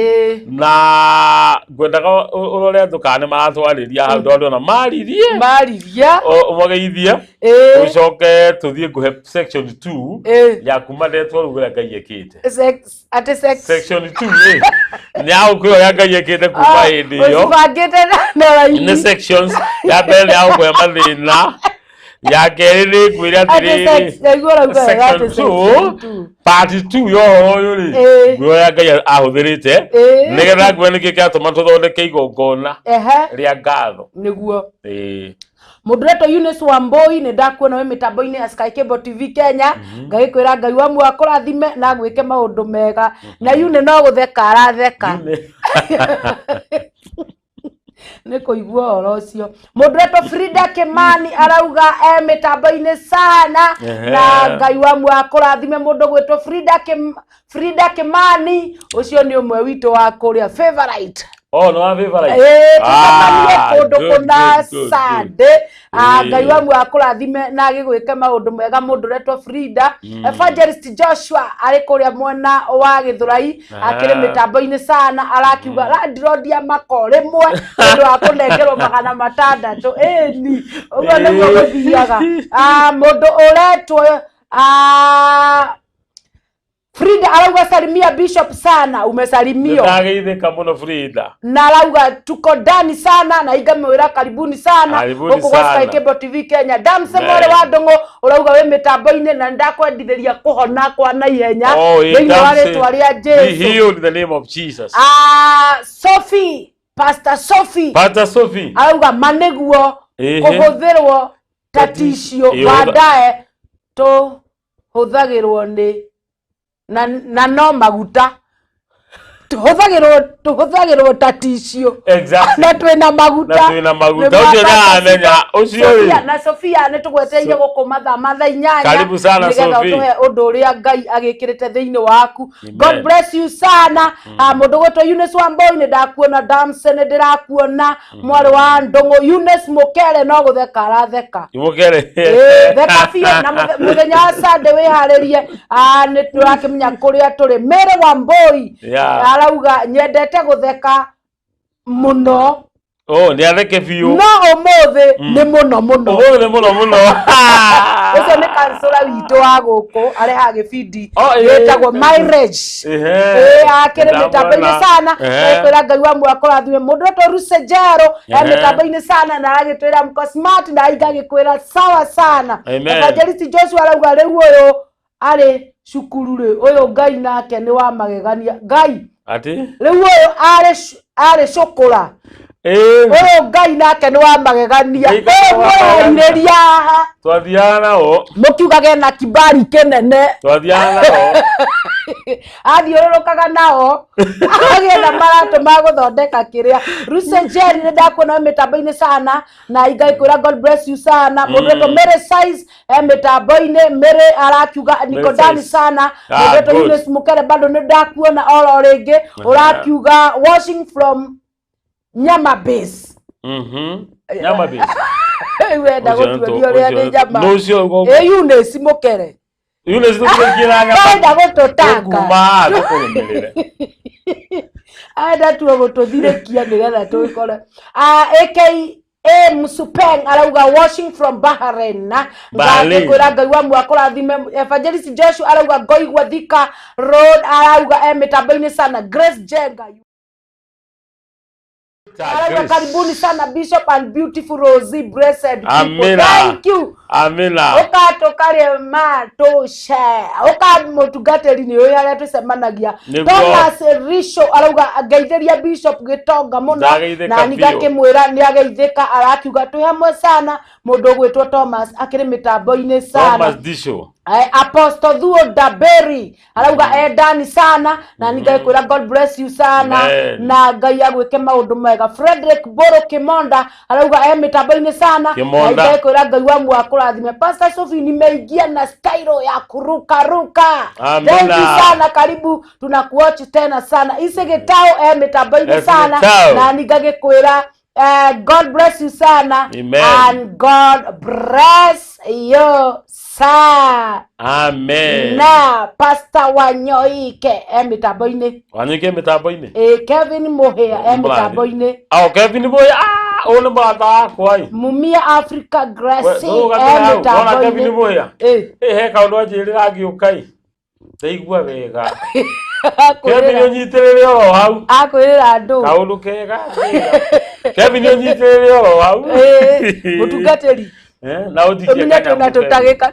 [SPEAKER 10] Na ngwendaga ũrore andũ kana nĩ maratwarĩria hau tondũ ndona maririe.
[SPEAKER 9] Mariria.
[SPEAKER 10] Ũmageithie. Ũcoke tũthiĩ ngũhe section 2 ya kuma ndetwo rĩu ũrĩa Ngai ekĩte.
[SPEAKER 9] Sex, atĩ sex.
[SPEAKER 10] Section 2 ĩ nĩ ya gũkwĩra ũrĩa Ngai ekĩte kuma hĩndĩ ĩyo.
[SPEAKER 9] Ũcibangĩte na raini.
[SPEAKER 10] Nĩ sections ya mbere nĩ ya gũkũhe mathĩna. Ya kerĩ nĩ ngwĩre
[SPEAKER 9] Atĩ
[SPEAKER 10] atĩrĩrĩ.
[SPEAKER 9] sex, naiguo ũrauga wega
[SPEAKER 10] Section
[SPEAKER 9] atĩ section
[SPEAKER 10] 2
[SPEAKER 9] two.
[SPEAKER 10] part 2 ya ũhoro ũyũ rĩ ngwĩra ũrĩa Ngai ahũthĩrĩte nĩgetha ngwĩre nĩkĩ kĩratũma tũthondeke igongona rĩa ngatho.
[SPEAKER 9] Nĩguo. Mũndũ ũretwo Eunice Wambui nĩ ndakuona wĩ mĩtambo-inĩ ya Sky Cable TV Kenya. Ngagĩkwĩra Ngai wa muoyo akũrathime na agwĩke maũndũ mega. Na Eunice no gũtheka aratheka. Nĩ kũigua ũhoro ũcio. Mũndũ ũretwo Frida Kimani arauga e mĩtambo-inĩ sana. Na Ngai wa muoyo akũrathime. Mũndũ ũgwĩtwo Frida Kimani ũcio nĩ ũmwe witũ wa kũrĩa favorite.
[SPEAKER 10] Oh, no wa favorite.
[SPEAKER 9] Tũcemanie kũndũ
[SPEAKER 10] Good,
[SPEAKER 9] kũna
[SPEAKER 10] good, good, good.
[SPEAKER 9] Sunday. Ngai wa muoyo akũrathime na agĩgwĩke maũndũ mega. Mũndũ ũretwo Frida. Evangelist Joshua arĩ kũrĩa mwena wa Gĩthũrai akĩrĩ mĩtambo-inĩ sana arakiuga landlord ya mako rĩmwe nĩ ũndũ wa kũnengerwo 600. Ĩni ũguo nĩguo gũthiaga. Mũndũ ũretwo Frida arauga salimia Bishop sana, umesalimio.
[SPEAKER 10] Nĩndageithĩka mũno Frida.
[SPEAKER 9] Na arauga tuko ndani sana na ingamwĩra karibuni sana
[SPEAKER 10] Karibuni
[SPEAKER 9] gũkũ gwa Sky
[SPEAKER 10] sana.
[SPEAKER 9] Cable TV Kenya. Damse Mwere wa Ndũng'ũ ũrauga wĩ mĩtambo-inĩ na nĩndakwendithĩria kũhona kwa naihenya
[SPEAKER 10] Oh, eh,
[SPEAKER 9] thĩinĩ wa
[SPEAKER 10] Damse,
[SPEAKER 9] rĩtwa rĩa
[SPEAKER 10] be
[SPEAKER 9] Jesu.
[SPEAKER 10] healed in the name of Jesus.
[SPEAKER 9] Sophie, Pastor Sophie.
[SPEAKER 10] Pastor Sophie.
[SPEAKER 9] Arauga ma nĩguo kũhũthĩrwo ta tissue baadaye tũhũthagĩrwo nĩ na no maguta. Tũhũthagĩrwo ta tissue.
[SPEAKER 10] Exactly.
[SPEAKER 9] Na twĩna maguta.
[SPEAKER 10] Na twĩna maguta.
[SPEAKER 9] Nĩ
[SPEAKER 10] Ũcio
[SPEAKER 9] ma
[SPEAKER 10] nĩaramenya. Ũcio rĩ.
[SPEAKER 9] Sophia, na Sophia nĩ tũgwetereire gũkũ mathaa ma thaa inyanya.
[SPEAKER 10] Karibu sana,
[SPEAKER 9] nĩgetha
[SPEAKER 10] Sophie.
[SPEAKER 9] ũtũhe ũndũ ũrĩa Ngai agĩkĩrĩte thĩinĩ waku.
[SPEAKER 10] Amen.
[SPEAKER 9] God bless you sana. Mũndũ gwĩtwo Eunice Wambui nĩ ndakuona, Damse nĩ ndĩrakuona, mwarĩ wa Ndũng'ũ Eunice Mũkere no gũtheka aratheka.
[SPEAKER 10] Mũkere.
[SPEAKER 9] Theka biũ na mũthenya wa Sunday wĩharĩrie. Nĩ tũrakĩmenya kũrĩa tũrĩ. Mary Wambui arauga nyendete gũtheka mũno.
[SPEAKER 10] Oh, nĩ atheke biũ.
[SPEAKER 9] No ũmũthĩ nĩ mũno mũno.
[SPEAKER 10] Ũmũthĩ nĩ mũno mũno.
[SPEAKER 9] Ũcio nĩ kansũra witũ wa gũkũ arehaga gĩbindi gĩtagwo Marriage. Akĩrĩ mĩtambo-inĩ sana. Kwĩra Ngai wa muoyo akũrathime. Mũndũ wetwo Rusejero e mĩtambo-inĩ sana na aragĩtwĩra mko smart na ingagĩkwĩra sawa sana.
[SPEAKER 10] Amen.
[SPEAKER 9] Evangelist Joshua arauga rĩu ũyũ arĩ cukuru rĩ, ũyũ Ngai nake nĩ wa magegania. Ngai
[SPEAKER 10] Atĩ?
[SPEAKER 9] Rĩu ũyũ arĩ cukũra.
[SPEAKER 10] Ĩĩ.
[SPEAKER 9] Ũyũ Ngai nake nĩ wa magegania.
[SPEAKER 10] Ngai
[SPEAKER 9] Ũyũ
[SPEAKER 10] nĩ wa magegania.
[SPEAKER 9] mũrairĩria haha.
[SPEAKER 10] Twathiaga nao.
[SPEAKER 9] Mũkiugage na kibari kĩnene.
[SPEAKER 10] Twathiaga nao.
[SPEAKER 9] Athiũrũrũkaga nao agĩetha maratũ ma gũthondeka kĩrĩa. Ruse Jerry nĩ ndakuona wĩ mĩtambo-inĩ sana na Ngai kwĩra God bless you sana. Mũndũ wetwo Mary Size e mĩtambo-inĩ. Mary arakiuga niko ndani
[SPEAKER 10] Size.
[SPEAKER 9] sana.
[SPEAKER 10] Ah,
[SPEAKER 9] Mũndũ wetwo
[SPEAKER 10] good.
[SPEAKER 9] Eunice Mukere bado nĩ ndakuona oro rĩngĩ ũrakiuga washing from nyama base.
[SPEAKER 10] Nyama base.
[SPEAKER 9] Wenda
[SPEAKER 10] Ũcio nĩ
[SPEAKER 9] gũtuĩria ũrĩa nĩ nyama.
[SPEAKER 10] Nũ ũcio
[SPEAKER 9] Ĩ Eunice Mukere.
[SPEAKER 10] Eunice tũtigũikĩra nyama.
[SPEAKER 9] Arenda gũtũtanga.
[SPEAKER 10] Tũkuma haha tũkũrũmĩrĩre.
[SPEAKER 9] Arenda tuo gũtũthirĩkia nĩgetha tũkore. Ah, aka Msupeng arauga washing from Bahrain na
[SPEAKER 10] Bahrain.
[SPEAKER 9] ngakwĩra Ngai wa muoyo akũrathime. Evangelist Joshua arauga ngoigua Thika Road, arauga e mĩtambo-inĩ sana. Grace Jenga arauga
[SPEAKER 10] Grace.
[SPEAKER 9] karibuni sana Bishop and beautiful Rosie, blessed people.
[SPEAKER 10] Amina.
[SPEAKER 9] Thank you.
[SPEAKER 10] Amina.
[SPEAKER 9] Ũka tũkarĩe ma tũce ũka mũtungatĩri nĩ ũyũ arĩa tũcemanagia.
[SPEAKER 10] Nĩguo.
[SPEAKER 9] Thomas Risho arauga ngeithĩria Bishop Gĩtonga mũno
[SPEAKER 10] Ndageithĩka
[SPEAKER 9] na ni
[SPEAKER 10] biũ.
[SPEAKER 9] ngakĩmwĩra nĩ ageithĩka, arakiuga twĩ hamwe sana. Mũndũ ũgwĩtwo Thomas akĩrĩ mĩtambo-inĩ sana.
[SPEAKER 10] Thomas Disho.
[SPEAKER 9] Apostle Thuo Daberi arauga endani sana na ni ngakwĩra God bless you sana.
[SPEAKER 10] Amen.
[SPEAKER 9] Na Ngai agwĩke maũndũ mega. Frederick Boro Kimonda arauga e mĩtambo-inĩ sana.
[SPEAKER 10] Kimonda.
[SPEAKER 9] Na ngakwĩra Ngai wa muoyo akũrathime. Pastor Sophie, nimeingia na style ya kurukaruka.
[SPEAKER 10] Amina.
[SPEAKER 9] Thank you sana, karibu tunakuwatch tena sana. Ise Gĩtao e mĩtambo-inĩ
[SPEAKER 10] Ese
[SPEAKER 9] sana.
[SPEAKER 10] Gĩtao.
[SPEAKER 9] Na ni ngagĩkwĩra God bless you sana.
[SPEAKER 10] Amen.
[SPEAKER 9] And God bless you sana.
[SPEAKER 10] Amen.
[SPEAKER 9] Na Pastor Wanyoike e mĩtambo-inĩ.
[SPEAKER 10] Wanyoike mĩtambo-inĩ.
[SPEAKER 9] Kevin Mũhĩa e mĩtambo-inĩ.
[SPEAKER 10] Ao Kevin Mũhĩa, ah, ũyũ nĩ mũrata wakwa ĩ.
[SPEAKER 9] Mumia Africa Grace
[SPEAKER 10] We, nũũ
[SPEAKER 9] e
[SPEAKER 10] gatĩ hau? Wona Kevin
[SPEAKER 9] mĩtambo-inĩ.
[SPEAKER 10] Mũhĩa?
[SPEAKER 9] Ĩ.
[SPEAKER 10] He kaũndũ anjĩrĩra ngĩũka ĩ. Ndaigua wega. Kevin
[SPEAKER 9] Akwĩrĩra
[SPEAKER 10] ũnyitĩrĩre oro hau.
[SPEAKER 9] akwĩrĩra andũ.
[SPEAKER 10] Kaũndũ kega. Kevin ũnyitĩrĩre oro hau.
[SPEAKER 9] Mũtungatĩri.
[SPEAKER 10] Na ũnjikie
[SPEAKER 9] Ũmenye
[SPEAKER 10] kanyamũ
[SPEAKER 9] twĩna
[SPEAKER 10] Kevin.
[SPEAKER 9] tũtagĩka.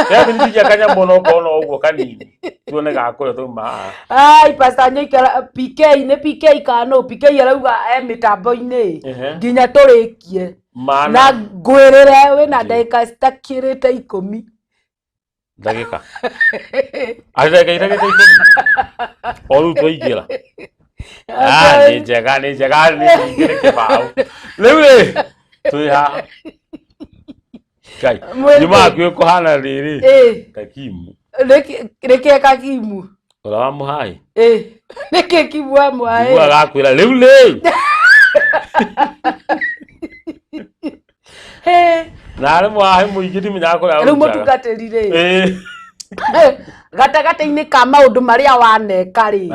[SPEAKER 10] Kevin tikia kanyamũ no ũkona ũguo kanini. Tuone gakũrĩa twauma haha.
[SPEAKER 9] Ai, Pastor Nyoike PK nĩ PK kana PK arauga e mĩtambo-inĩ nginya tũrĩkie.
[SPEAKER 10] Mana.
[SPEAKER 9] Na ngwĩrĩre wĩna ndagĩka citakĩrĩte 10.
[SPEAKER 10] Ndagĩka. Arĩ ndagĩka itagĩte 10. O rĩu twaingĩra. Ah, nĩ njega, nĩ njega, nĩ nyingĩ kĩbaũ. Rĩu rĩ, twĩ haha. Ngai,
[SPEAKER 9] Mwĩrĩ.
[SPEAKER 10] nyuma hakuhĩ kũhana rĩrĩ.
[SPEAKER 9] Ĩ.
[SPEAKER 10] Kakimu.
[SPEAKER 9] Nĩkĩ Kakimu?
[SPEAKER 10] Ũrĩa wa mũhai.
[SPEAKER 9] Ĩ. Nĩkĩ Kimu wa mũhai?
[SPEAKER 10] Niguo agakwĩra rĩu rĩ.
[SPEAKER 9] Hĩ.
[SPEAKER 10] Na arĩ mũhai mũingĩ ndimenyaga kũrĩa
[SPEAKER 9] Rĩu
[SPEAKER 10] arutaga.
[SPEAKER 9] mũtungatĩri rĩ.
[SPEAKER 10] Ĩ.
[SPEAKER 9] Gatagatĩ-inĩ ka maũndũ marĩa waneka rĩ,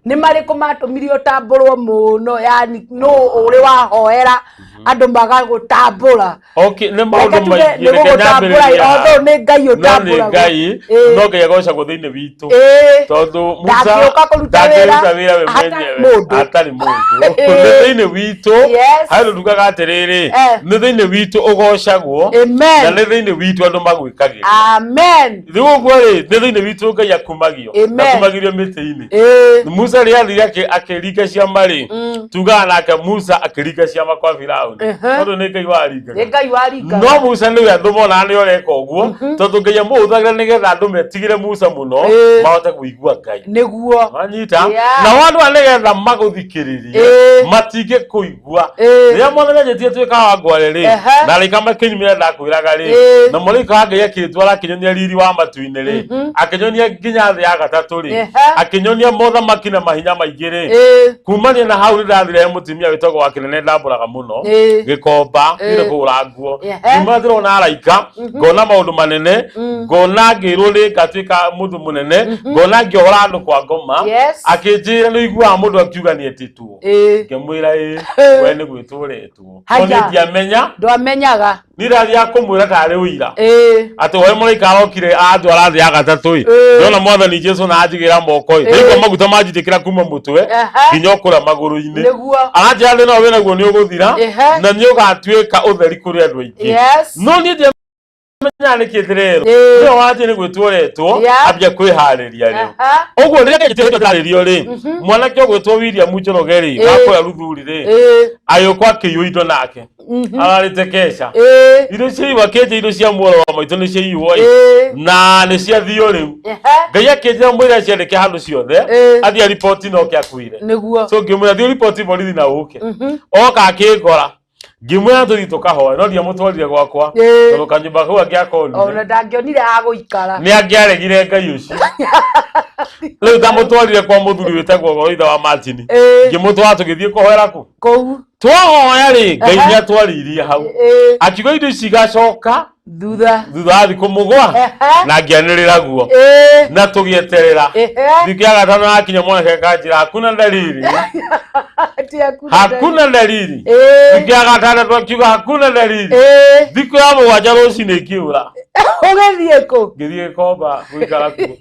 [SPEAKER 9] nĩ marĩkũ matũmire ũtambũrwo mũno, yani nũ ũrĩ wahoera andũ magagũtambũra?
[SPEAKER 10] Okay, nĩ maũndũ
[SPEAKER 9] Reke tuge
[SPEAKER 10] maingĩ,
[SPEAKER 9] nĩ
[SPEAKER 10] reke
[SPEAKER 9] gũgũtambũra,
[SPEAKER 10] nyambĩrĩrie haha.
[SPEAKER 9] although nĩ Ngai
[SPEAKER 10] No nĩ
[SPEAKER 9] ũtambũragwo.
[SPEAKER 10] Ngai,
[SPEAKER 9] Ĩ.
[SPEAKER 10] no Ngai agocagwo thĩinĩ witũ.
[SPEAKER 9] Ĩ.
[SPEAKER 10] Tondũ Musa
[SPEAKER 9] Ndangĩũka kũruta wĩra
[SPEAKER 10] ndangĩruta wĩra we
[SPEAKER 9] hatarĩ
[SPEAKER 10] mwenyewe
[SPEAKER 9] mũndũ.
[SPEAKER 10] hatarĩ mũndũ.
[SPEAKER 9] Ĩ.
[SPEAKER 10] Nĩ thĩinĩ witũ,
[SPEAKER 9] Yes.
[SPEAKER 10] harĩ tugaga atĩrĩrĩ,
[SPEAKER 9] Eh.
[SPEAKER 10] nĩ thĩinĩ witũ ũgocagwo,
[SPEAKER 9] Amen.
[SPEAKER 10] na nĩ thĩinĩ witũ andũ magwĩkagĩra.
[SPEAKER 9] Amen.
[SPEAKER 10] Rĩu ũguo rĩ, nĩ thĩinĩ witũ Ngai akumagio,
[SPEAKER 9] Amen.
[SPEAKER 10] akumagĩrio mĩtĩ-inĩ.
[SPEAKER 9] Ĩ.
[SPEAKER 10] Musa rĩrĩa athire akĩringa ciama rĩ, tugaga nake Musa akĩringa ciama kwa Firaũni, tondũ nĩ Ngai waringaga.
[SPEAKER 9] Nĩ Ngai waringaga.
[SPEAKER 10] No Musa nĩwe andũ monaga nĩ ũreka ũguo, tondũ Ngai amũhũthagĩra nĩgetha andũ metigĩre Musa mũno, mahote kũigua Ngai.
[SPEAKER 9] Nĩguo.
[SPEAKER 10] Wanyita?
[SPEAKER 9] Yeah.
[SPEAKER 10] Nao andũ aya nĩgetha magũthikĩrĩrie, matingĩkũigua. Rĩrĩa mwathani anjĩtire tuĩka wa ngware rĩ, na araika makĩnyumĩra ndakwĩraga rĩ, na mũraika wa Ngai akĩntwara akĩnyonia riri wa matu-inĩ rĩ, akĩnyonia nginya thĩ ya gatatũ rĩ, akĩnyonia mothamaki na mahinya maingĩ rĩ, kumania na hau nĩ ndathire he mũtumia wĩtagwo wa kĩnene ndambũraga mũno gĩkomba thire kũgũra nguo, nyuma ndĩrona araika, ngona maũndũ manene, ngona ngĩrwo nĩ ngatuĩka mũndũ mũnene, ngona ngĩohora andũ kwa ngoma.
[SPEAKER 9] Yes.
[SPEAKER 10] Akĩnjĩra nĩ ũiguaga mũndũ akiuga nĩ etĩtwo, ngĩmwĩra ĩ, we nĩ gwĩtwo ũretwo, no
[SPEAKER 9] Haya.
[SPEAKER 10] niĩ ndiamenya.
[SPEAKER 9] Ndwamenyaga.
[SPEAKER 10] Niĩ ndathiaga kũmwĩra tarĩ ũira atĩ we mũraika arokire andwara thĩ ya gatatũ ĩ, ndona mwathani Jesu na anjigĩra moko ĩ, ndaigua maguta manjitĩkĩra kuma mũtwe nginya ũkũrĩa magũrũ-inĩ.
[SPEAKER 9] Nĩguo.
[SPEAKER 10] Aranjĩra thĩna ũyũ wĩnaguo nĩ ũgũthira
[SPEAKER 9] Ehe.
[SPEAKER 10] na nĩ ũgatuĩka ũtheri kũrĩ andũ aingĩ.
[SPEAKER 9] Yes.
[SPEAKER 10] No niĩ Ũtamenyaga nĩkĩ ndĩrerwo.
[SPEAKER 9] Ĩĩ.
[SPEAKER 10] Nĩwe wanjĩ nĩ gwĩtwo ũretwo,
[SPEAKER 9] Yeah.
[SPEAKER 10] ambia kwĩharĩria rĩu.
[SPEAKER 9] Aha.
[SPEAKER 10] Ũguo rĩrĩa njĩtĩtwo ndarĩrio rĩ, mwanake ũgwĩtwo William Njoroge rĩ,
[SPEAKER 9] Ĩĩ.
[SPEAKER 10] wa kũrĩa Ruthuri rĩ,
[SPEAKER 9] Ĩĩ.
[SPEAKER 10] agĩũka akĩiywo indo nake. Ararĩte keca.
[SPEAKER 9] Ĩĩ.
[SPEAKER 10] Indo ciaiywo akĩnjĩra indo cia muoro wa maitũ nĩ ciaiywo ĩ.
[SPEAKER 9] Ĩĩ.
[SPEAKER 10] Na nĩ ciathio rĩu.
[SPEAKER 9] Ehe.
[SPEAKER 10] Ngai akĩnjĩra mwĩre aciandĩke handũ ciothe,
[SPEAKER 9] Ĩĩ.
[SPEAKER 10] athiĩ ariboti na oke akuire.
[SPEAKER 9] Nĩguo.
[SPEAKER 10] So ngĩmwĩra thiĩ ũriboti borithi na ũke. Oka akĩngora. Ngĩmwĩra tũthiĩ tũkahoe no ndiamũtwarire gwakwa
[SPEAKER 9] Ĩĩ.
[SPEAKER 10] tondũ kanyũmba kau angĩakonire
[SPEAKER 9] Ona ndangĩonire ha gũikara.
[SPEAKER 10] nĩ angĩaregire Ngai ũcio. Rĩu ndamũtwarire kwa mũthuri wĩtagwo Goro ithe wa Martin.
[SPEAKER 9] Ĩĩ.
[SPEAKER 10] Ngĩmũtwara tũgĩthiĩ kũhoera kũ.
[SPEAKER 9] Kũu.
[SPEAKER 10] Twahoya rĩ Ngai
[SPEAKER 9] Ehe.
[SPEAKER 10] nĩ atwarĩirie hau.
[SPEAKER 9] Ĩĩ.
[SPEAKER 10] Akiuga indo ici igacoka
[SPEAKER 9] Thutha.
[SPEAKER 10] thutha wa thikũ mũgwa
[SPEAKER 9] Ehe.
[SPEAKER 10] na ngĩanĩrĩra guo
[SPEAKER 9] Ĩĩ.
[SPEAKER 10] na tũgĩeterera.
[SPEAKER 9] Ehe.
[SPEAKER 10] Thikũ ya gatano yakinya mwanake akanjĩra hakuna dalili.
[SPEAKER 9] Ati hakuna
[SPEAKER 10] Hakuna dalili.
[SPEAKER 9] Ĩĩ.
[SPEAKER 10] Thikũ ya gatandatũ akiuga hakuna dalili.
[SPEAKER 9] Ĩĩ.
[SPEAKER 10] Thikũ ya mũgwanja rũcinĩ ngĩũra.
[SPEAKER 9] Ũgĩthiĩ kũ?
[SPEAKER 10] Ngĩthiĩ gĩkomba gũikara kuo.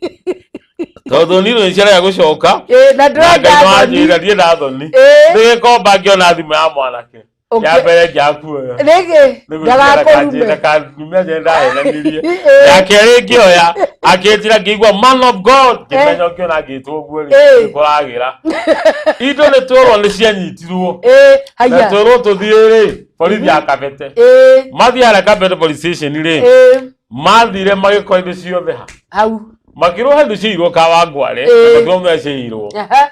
[SPEAKER 10] Tondũ niĩ nĩ ciarega gũcoka.
[SPEAKER 9] Ĩĩ, na
[SPEAKER 10] Na
[SPEAKER 9] ndĩrenda
[SPEAKER 10] Ngai no
[SPEAKER 9] thoni.
[SPEAKER 10] anjĩra ndiĩ thoni.
[SPEAKER 9] Ĩĩ.
[SPEAKER 10] Nĩ gĩkomba ngĩona thimũ ya mwanake. Ya mbere ngĩakuoya.
[SPEAKER 9] Rĩngĩ ndagakũrume.
[SPEAKER 10] Ndakarume njĩra ndahenanirie.
[SPEAKER 9] Ĩĩ.
[SPEAKER 10] Ya kerĩ ngĩoya akĩnjĩra ngĩigua man of God ngĩmenya ũngĩona ngĩtwo ũguo rĩ
[SPEAKER 9] Ĩĩ.
[SPEAKER 10] nĩ kũragĩra. Indo nĩ twerwo nĩ cianyitirwo.
[SPEAKER 9] Ĩĩ,
[SPEAKER 10] Na
[SPEAKER 9] haya.
[SPEAKER 10] twerwo tũthiĩ rĩ borithi ya Kabete.
[SPEAKER 9] Ĩĩ.
[SPEAKER 10] Mathiĩ harĩa Kabete police station rĩ
[SPEAKER 9] Ĩĩ.
[SPEAKER 10] mathire magĩkora indo ciothe ha.
[SPEAKER 9] Hau.
[SPEAKER 10] Makĩrwo he indo ciairwo Kawangware
[SPEAKER 9] Ĩĩ.
[SPEAKER 10] na tũtirona ciairwo.
[SPEAKER 9] Ehe.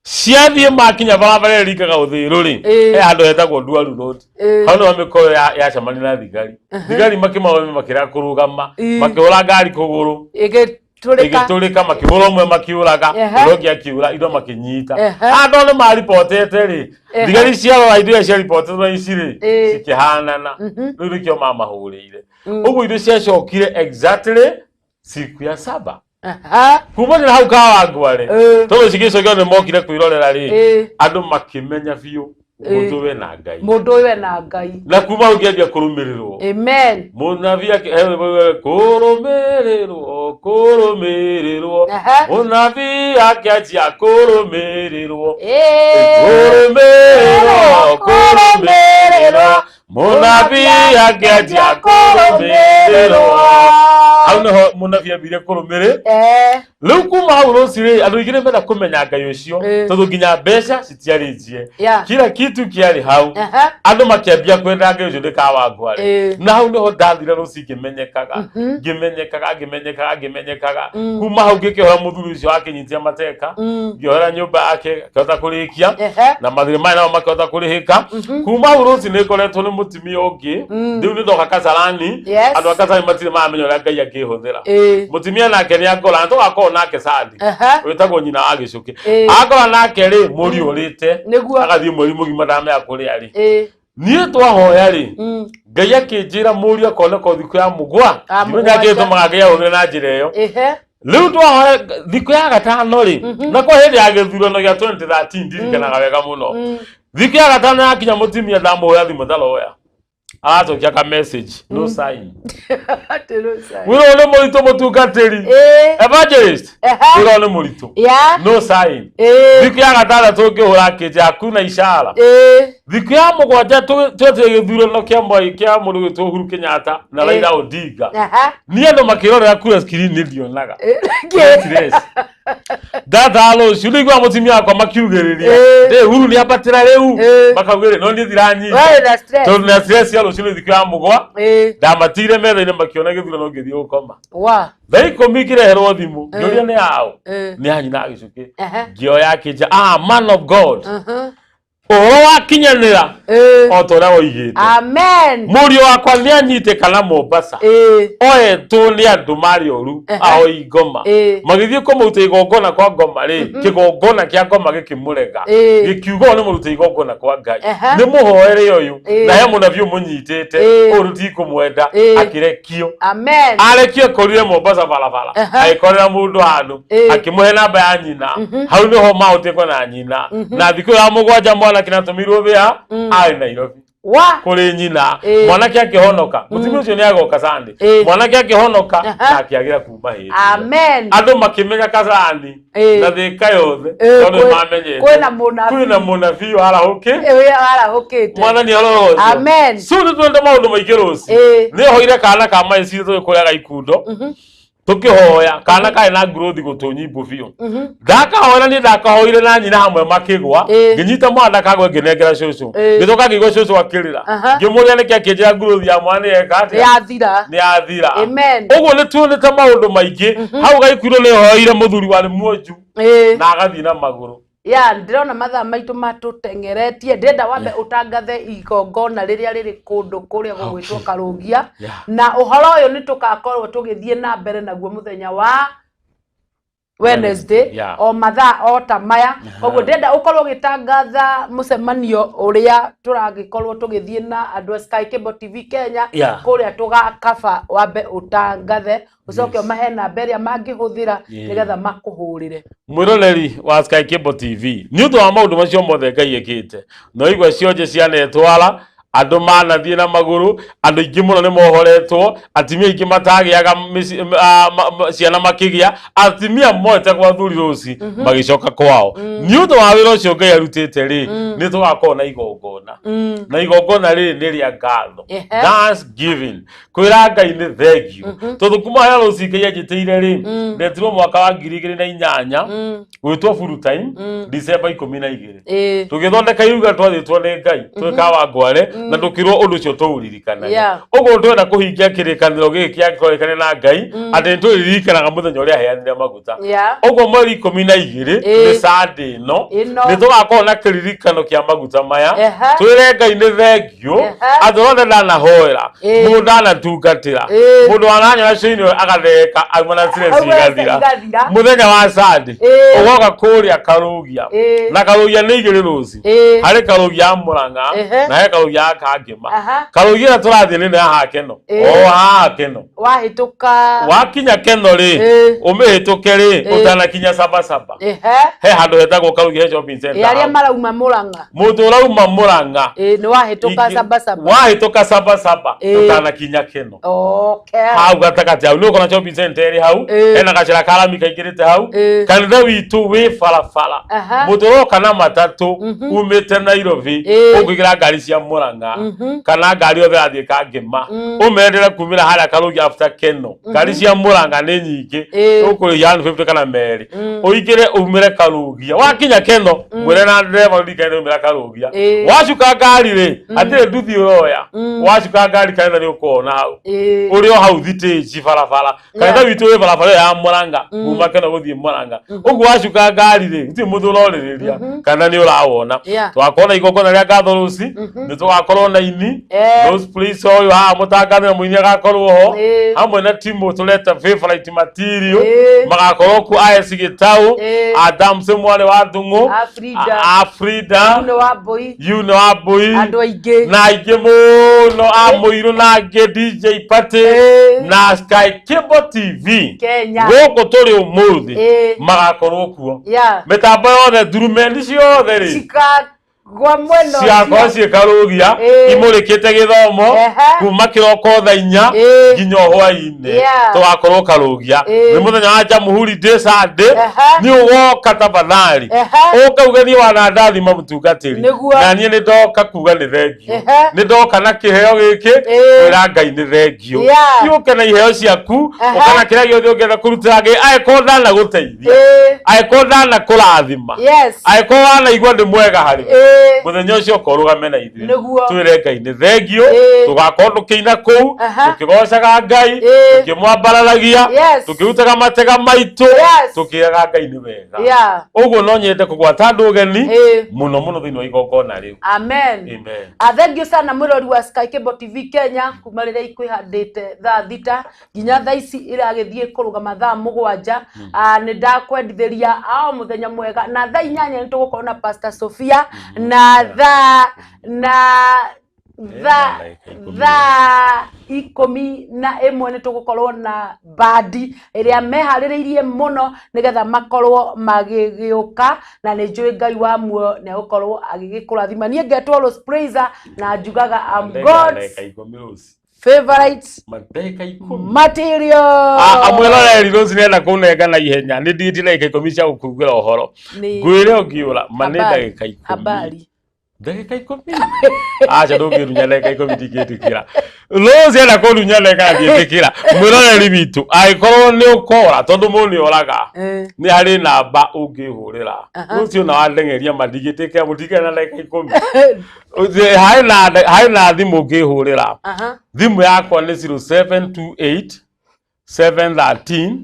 [SPEAKER 10] Ciathiĩ makinya barabara ĩrĩa ĩringaga Ũthĩrũ rĩ
[SPEAKER 9] Ĩĩ.
[SPEAKER 10] he handũ hetagwo Ndwaru Road.
[SPEAKER 9] Ĩĩ.
[SPEAKER 10] Hau nĩho mĩkoro yacemania na thigari. Thigari makĩmaũme makĩrega kũrũgama
[SPEAKER 9] Ĩĩ.
[SPEAKER 10] makĩhũra ngari kũgũrũ
[SPEAKER 9] Ĩgĩtũrĩka.
[SPEAKER 10] ĩgĩtũrĩka makĩhũra ũmwe makĩũraga
[SPEAKER 9] Ehe.
[SPEAKER 10] ũrĩa ũngĩ akiũra indo makĩnyita.
[SPEAKER 9] Ehe.
[SPEAKER 10] Andũ nĩ maribotete rĩ
[SPEAKER 9] Ehe.
[SPEAKER 10] thigari ciarora indo iria ciaribotetwo ici rĩ
[SPEAKER 9] Ĩĩ.
[SPEAKER 10] cikĩhanana rĩu nĩkĩo mamahũrĩire. Ũguo indo ciacokire exactly siku ya saba.
[SPEAKER 9] Aha.
[SPEAKER 10] Kumania na hau Kawangware
[SPEAKER 9] Ĩĩ.
[SPEAKER 10] tondũ cigĩcokio nĩ mokire kwĩrorera rĩ
[SPEAKER 9] Ĩĩ.
[SPEAKER 10] andũ makĩmenya biũ
[SPEAKER 9] Ĩĩ.
[SPEAKER 10] mũndũ we na Ngai.
[SPEAKER 9] Mũndũ ũyũ ena Ngai.
[SPEAKER 10] Na kuma hau ngĩambia kũrũmĩrĩrwo.
[SPEAKER 9] Amen.
[SPEAKER 10] Mũnabii kũrũmĩrĩrwo kũrũmĩrĩrwo
[SPEAKER 9] Aha.
[SPEAKER 10] mũnabii akĩanjia kũrũmĩrĩrwo
[SPEAKER 9] Ĩĩ.
[SPEAKER 10] kũrũmĩrĩrwo kũrũmĩrĩrwo mũnabii akĩanjia kũrũmĩrĩrwo. Hau nĩho mũnabii ambire kũrũmĩrĩ
[SPEAKER 9] Eh.
[SPEAKER 10] rĩu kuma hau rũciũ rĩ andũ aingĩ nĩ menda kũmenya Ngai ũcio
[SPEAKER 9] Ĩĩ.
[SPEAKER 10] tondũ nginya mbeca citiarĩ njie
[SPEAKER 9] Yeah.
[SPEAKER 10] kila kitu kĩarĩ hau
[SPEAKER 9] Aha.
[SPEAKER 10] andũ makĩambia kwenda Ngai ũcio ndĩ Kawangware
[SPEAKER 9] Ĩĩ.
[SPEAKER 10] na hau nĩho ndathire rũciũ ngĩmenyekaga ngĩmenyekaga ngĩmenyekaga ngĩmenyekaga kuma hau ngĩkĩhora mũthuri ũcio akĩnyitia mateka ngĩohera nyũmba yake akĩhota kũrĩkia
[SPEAKER 9] Ehe.
[SPEAKER 10] na mathirĩ maya nao makĩhota kũrĩhĩka kuma hau rũciũ nĩ ngoretwo nĩ mũtumia ũngĩ rĩu nĩ ndoka Kasarani
[SPEAKER 9] Yes.
[SPEAKER 10] andũ a Kasarani matirĩ maramenya ũrĩa Ngai angĩhũthĩra
[SPEAKER 9] Ĩĩ.
[SPEAKER 10] mũtumia nake nĩ akora na tũgakorwo nake Sandi
[SPEAKER 9] Aha.
[SPEAKER 10] wĩtagwo nyina wa gĩcũkĩ
[SPEAKER 9] Ĩĩ.
[SPEAKER 10] akora nake rĩ mũriũ ũrĩte
[SPEAKER 9] Nĩguo.
[SPEAKER 10] agathiĩ mweri mũgima ndamenya kũrĩa rĩ
[SPEAKER 9] Ĩĩ.
[SPEAKER 10] niĩ twahoya rĩ Ngai akĩnjĩra mũriũ akoneka thikũ ya mũgwa
[SPEAKER 9] Ah,
[SPEAKER 10] ndimenya
[SPEAKER 9] mũgwanja.
[SPEAKER 10] kĩtũmaga Ngai ahũthĩre na njĩra ĩyo
[SPEAKER 9] Ehe.
[SPEAKER 10] rĩu twahoya thikũ ya gatano rĩ na kwa hĩndĩ ya gĩthurano gĩa 2013 ndirikanaga wega mũno thikũ ya gatano yakinya mũtumia ndamũhũra thimũ ndaroya aracokia ka message no sign
[SPEAKER 9] Atĩ no sign.
[SPEAKER 10] wĩra ũyũ nĩ mũritũ mũtungatĩri
[SPEAKER 9] Ĩĩ.
[SPEAKER 10] evangelist
[SPEAKER 9] Ehe.
[SPEAKER 10] wĩra ũyũ nĩ mũritũ
[SPEAKER 9] Yeah.
[SPEAKER 10] no sign
[SPEAKER 9] Ĩĩ.
[SPEAKER 10] thikũ ya gatandatũ ngĩhũra akĩnjĩra hakuna ishara
[SPEAKER 9] Ĩĩ.
[SPEAKER 10] thikũ ya mũgwanja twetire gĩthurano kĩa Moi kĩa mũndũ gwĩtwo Uhuru Kenyatta na
[SPEAKER 9] Ĩĩ.
[SPEAKER 10] Raila Odinga
[SPEAKER 9] Aha.
[SPEAKER 10] niĩ andũ makĩrorera kura screen nĩ ndionaga
[SPEAKER 9] Ĩĩ.
[SPEAKER 10] Stress. ndathaa rũciũ nĩigua mũtumia wakwa makiugĩrĩria
[SPEAKER 9] Ĩĩ.
[SPEAKER 10] ndĩ Uhuru nĩ ambatĩra rĩu
[SPEAKER 9] Ĩĩ.
[SPEAKER 10] makaugĩrĩria no niĩ ndiranyita
[SPEAKER 9] Warĩ na stress.
[SPEAKER 10] tondũ na stress ya rũciũ nĩ thikũ ya mũgwa
[SPEAKER 9] Ĩĩ.
[SPEAKER 10] ndamatigire metha-inĩ makĩona gĩthurano ngĩthiĩ gũkoma
[SPEAKER 9] Wa.
[SPEAKER 10] thaa ikũmi ngĩreherwo thimũ ngĩũria nĩ yaũ
[SPEAKER 9] Ĩĩ.
[SPEAKER 10] nĩ ya nyina gĩcũkĩ
[SPEAKER 9] Ehe.
[SPEAKER 10] ngĩoya akĩnja ah man of God
[SPEAKER 9] Mhm.
[SPEAKER 10] ũhoro wakinyanĩra
[SPEAKER 9] Ĩĩ.
[SPEAKER 10] o ta ũrĩa woigĩte
[SPEAKER 9] Amen.
[SPEAKER 10] mũriũ wakwa nĩ anyitĩkana Mombasa
[SPEAKER 9] Ĩĩ.
[SPEAKER 10] oetwo nĩ andũ marĩ oru
[SPEAKER 9] Ehe.
[SPEAKER 10] ahoi ngoma
[SPEAKER 9] Ĩĩ.
[SPEAKER 10] magĩthiĩ kũmũruta igongona kwa ngoma rĩ kĩgongona kĩa ngoma gĩkĩmũrega
[SPEAKER 9] Ĩĩ.
[SPEAKER 10] gĩkiuga ũyũ nĩ mũrute igongona kwa Ngai
[SPEAKER 9] Ehe.
[SPEAKER 10] nĩ mũhoere ũyũ
[SPEAKER 9] Ĩĩ.
[SPEAKER 10] na he mũnabii ũmũnyitĩte
[SPEAKER 9] Ĩĩ.
[SPEAKER 10] ũyũ tũtikũmwenda
[SPEAKER 9] Ĩĩ.
[SPEAKER 10] akĩrekio
[SPEAKER 9] Amen.
[SPEAKER 10] arekio akorire Mombasa barabara
[SPEAKER 9] Ehe.
[SPEAKER 10] agĩkorera mũndũ handũ
[SPEAKER 9] Ĩĩ.
[SPEAKER 10] akĩmũhe namba ya nyina hau nĩho mahotire kuona nyina na thikũ ya mũgwanja mwanake natũmirwo wĩa arĩ Nairobi.
[SPEAKER 9] Wa.
[SPEAKER 10] Kũrĩ nyina.
[SPEAKER 9] Ĩĩ.
[SPEAKER 10] Mwanake akĩhonoka, mũtumia ũcio nĩ agoka Sunday. Mwanake akĩhonoka na akĩagĩra kuma hĩndĩ ĩyo.
[SPEAKER 9] Amen.
[SPEAKER 10] Andũ makĩmenya Kasarani na Thĩka yothe, tondũ
[SPEAKER 9] Kwĩ-
[SPEAKER 10] nĩmamenyete
[SPEAKER 9] kwĩna mũnabii.
[SPEAKER 10] Kwĩna mũnabii warahũkĩ.
[SPEAKER 9] Ĩĩ, warahũkĩte.
[SPEAKER 10] Mwathani arogocwo.
[SPEAKER 9] Amen.
[SPEAKER 10] So nĩ twende maũndũ maingĩ rũci. Nĩ hoire kana ka maiciri tũgĩkũrĩa gaikundo, tũkĩhoya kana karĩ na growth gũtũ nyimbo biũ. Ndakahoera niĩ, ndakahoire na nyina hamwe makĩgwa. Ngĩnyita mwana ndakagwe, ngĩnengera cũcũ. Ngĩcoka ngĩigua cũcũ akĩrĩra. Ngĩmũria nĩkĩ, akĩnjĩra growth ya mwana nĩ yeka atĩa?
[SPEAKER 9] Yathira.
[SPEAKER 10] Nĩ yathira.
[SPEAKER 9] Amen.
[SPEAKER 10] Ũguo nĩ tuonete maũndũ maingĩ hau gaikundo. Nĩ hoire mũthuri warĩ muonju na agathiĩ na magũrũ.
[SPEAKER 9] Ya, ndĩrona mathaa maitũ matũteng'eretie. Ndĩrenda wambe ũtangathe igongona rĩrĩa rĩrĩ kũndũ kũrĩa gũgwĩtwo Karũgia. Na ũhoro ũyũ nĩ tũgakorwo tũgĩthiĩ na mbere naguo mũthenya wa Wednesday, o mathaa o ta maya. Koguo ndĩrenda ũkorwo ũgĩtangatha mũcemanio ũrĩa tũragĩkorwo tũgĩthiĩ na andũ a Sky Cable TV Kenya, kũrĩa tũgakaba. Wambe ũtangathe, ũcoke ũmahe namba ĩrĩa mangĩhũthĩra nĩgetha makũhũrĩre.
[SPEAKER 10] Mwĩroreri wa Sky Cable TV, nĩ ũndũ wa maũndũ macio mothe Ngai ĩkĩte, no igua cionje cianetwara andũ manathiĩ na magũrũ, andũ aingĩ mũno nĩ mohoretwo, atumia aingĩ matagĩaga ciana makĩgĩa, atumia moete kwa thuri rũci magĩcoka kwao. Nĩ ũndũ wa wĩra ũcio Ngai arutĩte rĩ, nĩ tũgakorwo na igongona, na igongona rĩrĩ nĩ rĩa ngatho, thanksgiving, kwĩra Ngai nĩ thengiũ, tondũ kuma harĩa rũci Ngai anjĩtĩire rĩ, ndetirwo mwaka wa 2008 gwĩtwo full time, December 12. Tũgĩthondeka iruga twathĩtwo nĩ Ngai twĩka wa ngware, na tũkĩrwo ũndũ ũcio tũũririkanage. Ũguo twenda kũhingia kĩrĩkanĩro gĩkĩ kĩa kĩrĩkanĩro na Ngai, atĩ nĩ tũririkanaga mũthenya ũrĩa aheanire maguta. Ũguo mweri 12, nĩ Sunday ĩno,
[SPEAKER 9] Ĩno.
[SPEAKER 10] nĩ tũgakorwo na kĩririkano kĩa maguta maya. Twĩre Ngai nĩ thengiũ. Andũ othe ndanahoera, mũndũ ndanatungatĩra, mũndũ wananyona cũinĩ agatheka auma na stress
[SPEAKER 9] Auma na
[SPEAKER 10] igathira.
[SPEAKER 9] igathira.
[SPEAKER 10] Mũthenya wa Sunday ũgoka kũrĩa Karũgia. Na Karũgia nĩ igĩrĩ rũci. Harĩ Karũgia ya Mũrang'a na he Karũgia ya Kangĩma. Karũgia ĩrĩa tũrathiĩ nĩ haha Keno, o haha Keno.
[SPEAKER 9] Wahĩtũka.
[SPEAKER 10] Wakinya Keno rĩ, ũmĩhĩtũke rĩ, ũtanakinya Sabasaba, he handũ hetagwo Karũgia, he shopping center
[SPEAKER 9] Ĩ, arĩa
[SPEAKER 10] hau.
[SPEAKER 9] marauma Mũrang'a.
[SPEAKER 10] Mũndũ ũrauma Mũrang'a.
[SPEAKER 9] Ĩ, nĩ wahĩtũka Sabasaba.
[SPEAKER 10] Wahĩtũka Sabasaba, ũtanakinya Keno, hau gatagatĩ hau nĩ ũkona shopping center ĩrĩ hau. Hena gacĩra ka rami kaingĩrĩte hau. Kanitha witũ wĩ barabara. Mũndũ ũroka na matatũ umĩte Nairobi, ũkũingĩra ngari cia Mũrang'a kana ngari yothe ĩrathiĩ Kangĩma, ũmendere kumĩra harĩa Karũgia after Keno. Ngari cia Mũrang'a nĩ nyingĩ. Ũkũrĩhia 150 kana merĩ, ũingĩre umĩre Karũgia. Wakinya Keno, mwĩre na ndereba ũririkane umĩra Karũgia. Wacuka ngari rĩ, hatirĩ nduthi ũroya. Wacuka ngari, kanitha nĩ ũkuona hau. Ũrĩ o hau thitĩnji barabara. Kanitha witũ wĩ barabara ĩyo ya Mũrang'a, kuma Keno gũthiĩ Mũrang'a. Ũguo wacuka ngari rĩ, gũtirĩ mũndũ ũrorĩrĩria, kana nĩ ũrawona. Tũgakorwo na igongona rĩa ngatho rũci. Nĩ tũgakorwo na ini Rose Police ũyũ haha mũtangathi na mũini agakorwo ho hamwe na timu tũreta favorite material. Magakorwo ku AS Gĩtaũ, Adam Semwale wa Ndung'u,
[SPEAKER 9] A Frida.
[SPEAKER 10] A Frida.
[SPEAKER 9] Yune wa Mbũi.
[SPEAKER 10] Yune wa Mbũi.
[SPEAKER 9] Andũ aingĩ.
[SPEAKER 10] Na aingĩ mũno a mũirũ na angĩ, DJ Party na Sky Cable TV
[SPEAKER 9] Kenya.
[SPEAKER 10] Gũkũ tũrĩ ũmũthĩ magakorwo kuo. Mĩtambo yothe, ndurumeni ciothe rĩ,
[SPEAKER 9] Cikagwa mwena
[SPEAKER 10] ciakorwo
[SPEAKER 9] ũcio.
[SPEAKER 10] ciĩ Karũgia, imũrĩkĩte gĩthomo kuma kĩroko thaa 4 nginya hwaĩ-inĩ. Tũgakorwo Karũgia. Nĩ mũthenya wa Jamhuri Day, Sunday. Nĩ ũgoka tafadhali, ũka uge niĩ wanandathima mũtungatĩri. Na niĩ nĩ ndoka kuga nĩ thengiũ. Nĩ ndoka na kĩheo gĩkĩ kwĩra Ngai nĩ thengiũ. Ti ũke na iheo ciaku, ũka na kĩrĩa gĩothe ũngĩenda kũrutĩra Ngai, angĩkorwo ndanagũteithia, angĩkorwo ndanakũrathima, angĩkorwo wanaigua nĩ mwega harĩ we. Mũthenya ũcio ũka ũrũgame na ithuĩ, twĩre Ngai nĩ thengiũ. Tũgakorwo tũkĩina kũu, tũkĩgocaga Ngai, tũkĩmwambararagia, tũkĩrutaga matega maitũ, tũkĩraga Ngai nĩ wega. Ũguo no nyende kũgwata andũ ũgeni mũno mũno thĩinĩ wa igongona rĩu.
[SPEAKER 9] Amen.
[SPEAKER 10] Amen.
[SPEAKER 9] Thengiũ sana mwĩrori wa Sky Cable TV Kenya. Kuma rĩrĩa ikwĩhandĩte thaa 6 nginya thaa ici iragĩthiĩ kũrũgama thaa 7, nĩ ndakwendithĩria o mũthenya mwega. Na thaa 8 nĩ tũgũkorwo na Pastor Sofia, na thaa na thaa
[SPEAKER 10] Ndagĩka 10.
[SPEAKER 9] Thaa 11 nĩ tũgũkorwo na bandi ĩrĩa meharĩrĩirie mũno nĩgetha makorwo magĩgĩũka, na nĩ njũĩ Ngai wa muoyo nĩ egũkorwo agĩgĩkũrathima. Niĩ ngetwo Rose Praiser na njugaga I'm God's favorite material.
[SPEAKER 10] Amwĩroreri Rose nĩenda kũnenga na ihenya, nĩ ndigĩtie ndagĩka 10 cia gũkugĩra ũhoro. Ngwĩre ũngĩũra ma nĩ ndagĩka 10.
[SPEAKER 9] Habari.
[SPEAKER 10] Ndagĩka 10? Aca ndũngĩrunya ndagĩka 10 ndingĩtĩkĩra. Rose enda kũrunya ndagĩka ndingĩtĩkĩra. Mwĩroreri witũ angĩkorwo nĩ ũkora tondũ mũndũ nĩ oraga nĩ harĩ namba ũngĩhũrĩra. Rose ona wandeng'eria ma ndingĩtĩkĩra mũtingĩra na ndagĩka 10. Harĩ na thimũ ũngĩhũrĩra. Thimũ yakwa nĩ 0728 713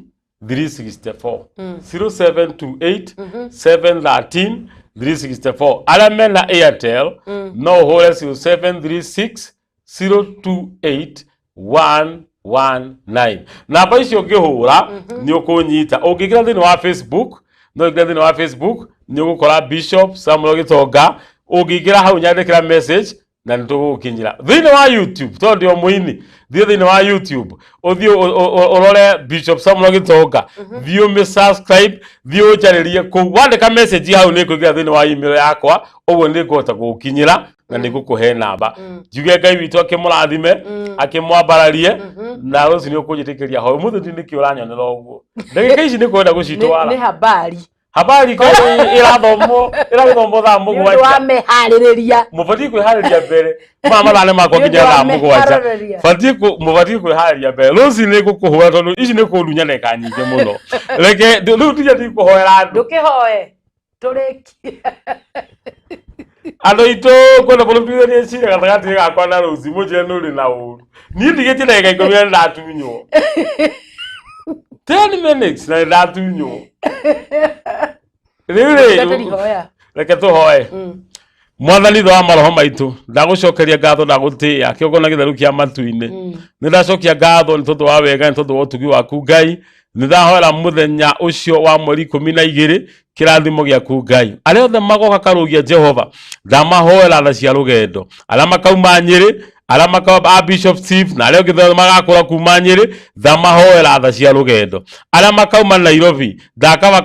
[SPEAKER 10] 364. 0728 713 364. Arĩa mena Airtel no ũhũre 0736 028 119. Namba icio ũngĩhũra nĩ ũkũnyita. Ũngĩingĩra thĩinĩ wa Facebook, no ũingĩre thĩinĩ wa Facebook nĩ ũgũkora Bishop Samuel Gitonga. Ũngĩingĩra hau nyandĩkĩra message na nĩ tũgũgũkinyĩra. Thĩinĩ wa YouTube, tondũ ndĩ o mũini, thiĩ thĩinĩ wa YouTube ũthiĩ ũrore Bishop Samuel Gitonga, thiĩ ũmĩ subscribe, thiĩ ũnjarĩrie kũu, wandĩka message hau nĩ ngũingĩra thĩinĩ wa email yakwa, ũguo nĩ ngũhota gũgũkinyĩra na nĩ ngũkũhe namba. Njuge Ngai witũ akĩmũrathime, akĩmwambararie, na rũciũ nĩ ũkũnjĩtĩkĩria hoe. Ũmũthĩ ndiũĩ nĩkĩ ũranyonera ũguo, ndagĩka ici nĩ kwenda gũcitwara.
[SPEAKER 9] Nĩ habari.
[SPEAKER 10] Habari irathomwo irathomwo thaa
[SPEAKER 9] Nĩ ũndũ wa
[SPEAKER 10] mũgwanja.
[SPEAKER 9] meharĩrĩria.
[SPEAKER 10] Mũbatiĩ kwĩharĩria mbere maya mathaa nĩ makwa nginya thaa mũgwanja. Mũbatiĩ kwĩharĩria mbere. Rũciũ nĩ ngũkũhũra tondũ ici nĩ kũndunya ndagĩka nyingĩ mũno. Reke rĩu ndirĩa ndikũhoera andũ.
[SPEAKER 9] Ndũkĩhoe tũrĩkie.
[SPEAKER 10] Andũ aitũ kwenda mũrutithanie cira gatagatĩ gakwa na Rose mũnjĩre nĩ ũrĩ na ũru. Niĩ ndigĩtie ndagĩka 10 na nĩndatunywo. 10 minutes na nĩndatunywo. Rĩu rĩ, reke tũhoe. Mwathani thĩ wa maroho maitũ, ndagũcokeria ngatho, ndagũtĩĩa kĩgongona gĩtheru kĩa matu-inĩ. Nĩ ndacokia ngatho nĩ tondũ wa wega, nĩ tondũ wa ũtugi waku Ngai. Nĩ ndahoera mũthenya ũcio wa mweri 12 kĩrathimo gĩaku Ngai. Arĩa othe magoka karũgia Jehova, ndamahoera tha cia rũgendo. Arĩa makauma Nyĩrĩ, arĩa makauma a Bishop Steve na arĩa angĩ magakũra kuma Nyĩrĩ, ndamahoera tha cia rũgendo. Arĩa makauma Nairobi, ndakaba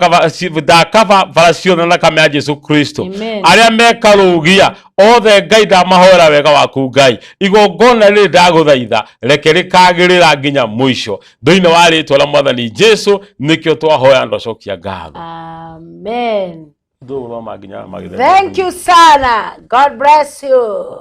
[SPEAKER 10] bara ciothe na thakame ya Jesu Kristo. Arĩa mekarũgia othe Ngai ndamahoera wega waku Ngai. Igongona rĩrĩ ndagũthaitha reke rĩkagĩrĩra nginya mũico. Thĩinĩ wa rĩtwa rĩa Mwathani Jesu nĩkĩo twahoya ndacokia ngatho.
[SPEAKER 9] Amen.
[SPEAKER 10] Thank
[SPEAKER 9] Thank you sana. God bless you.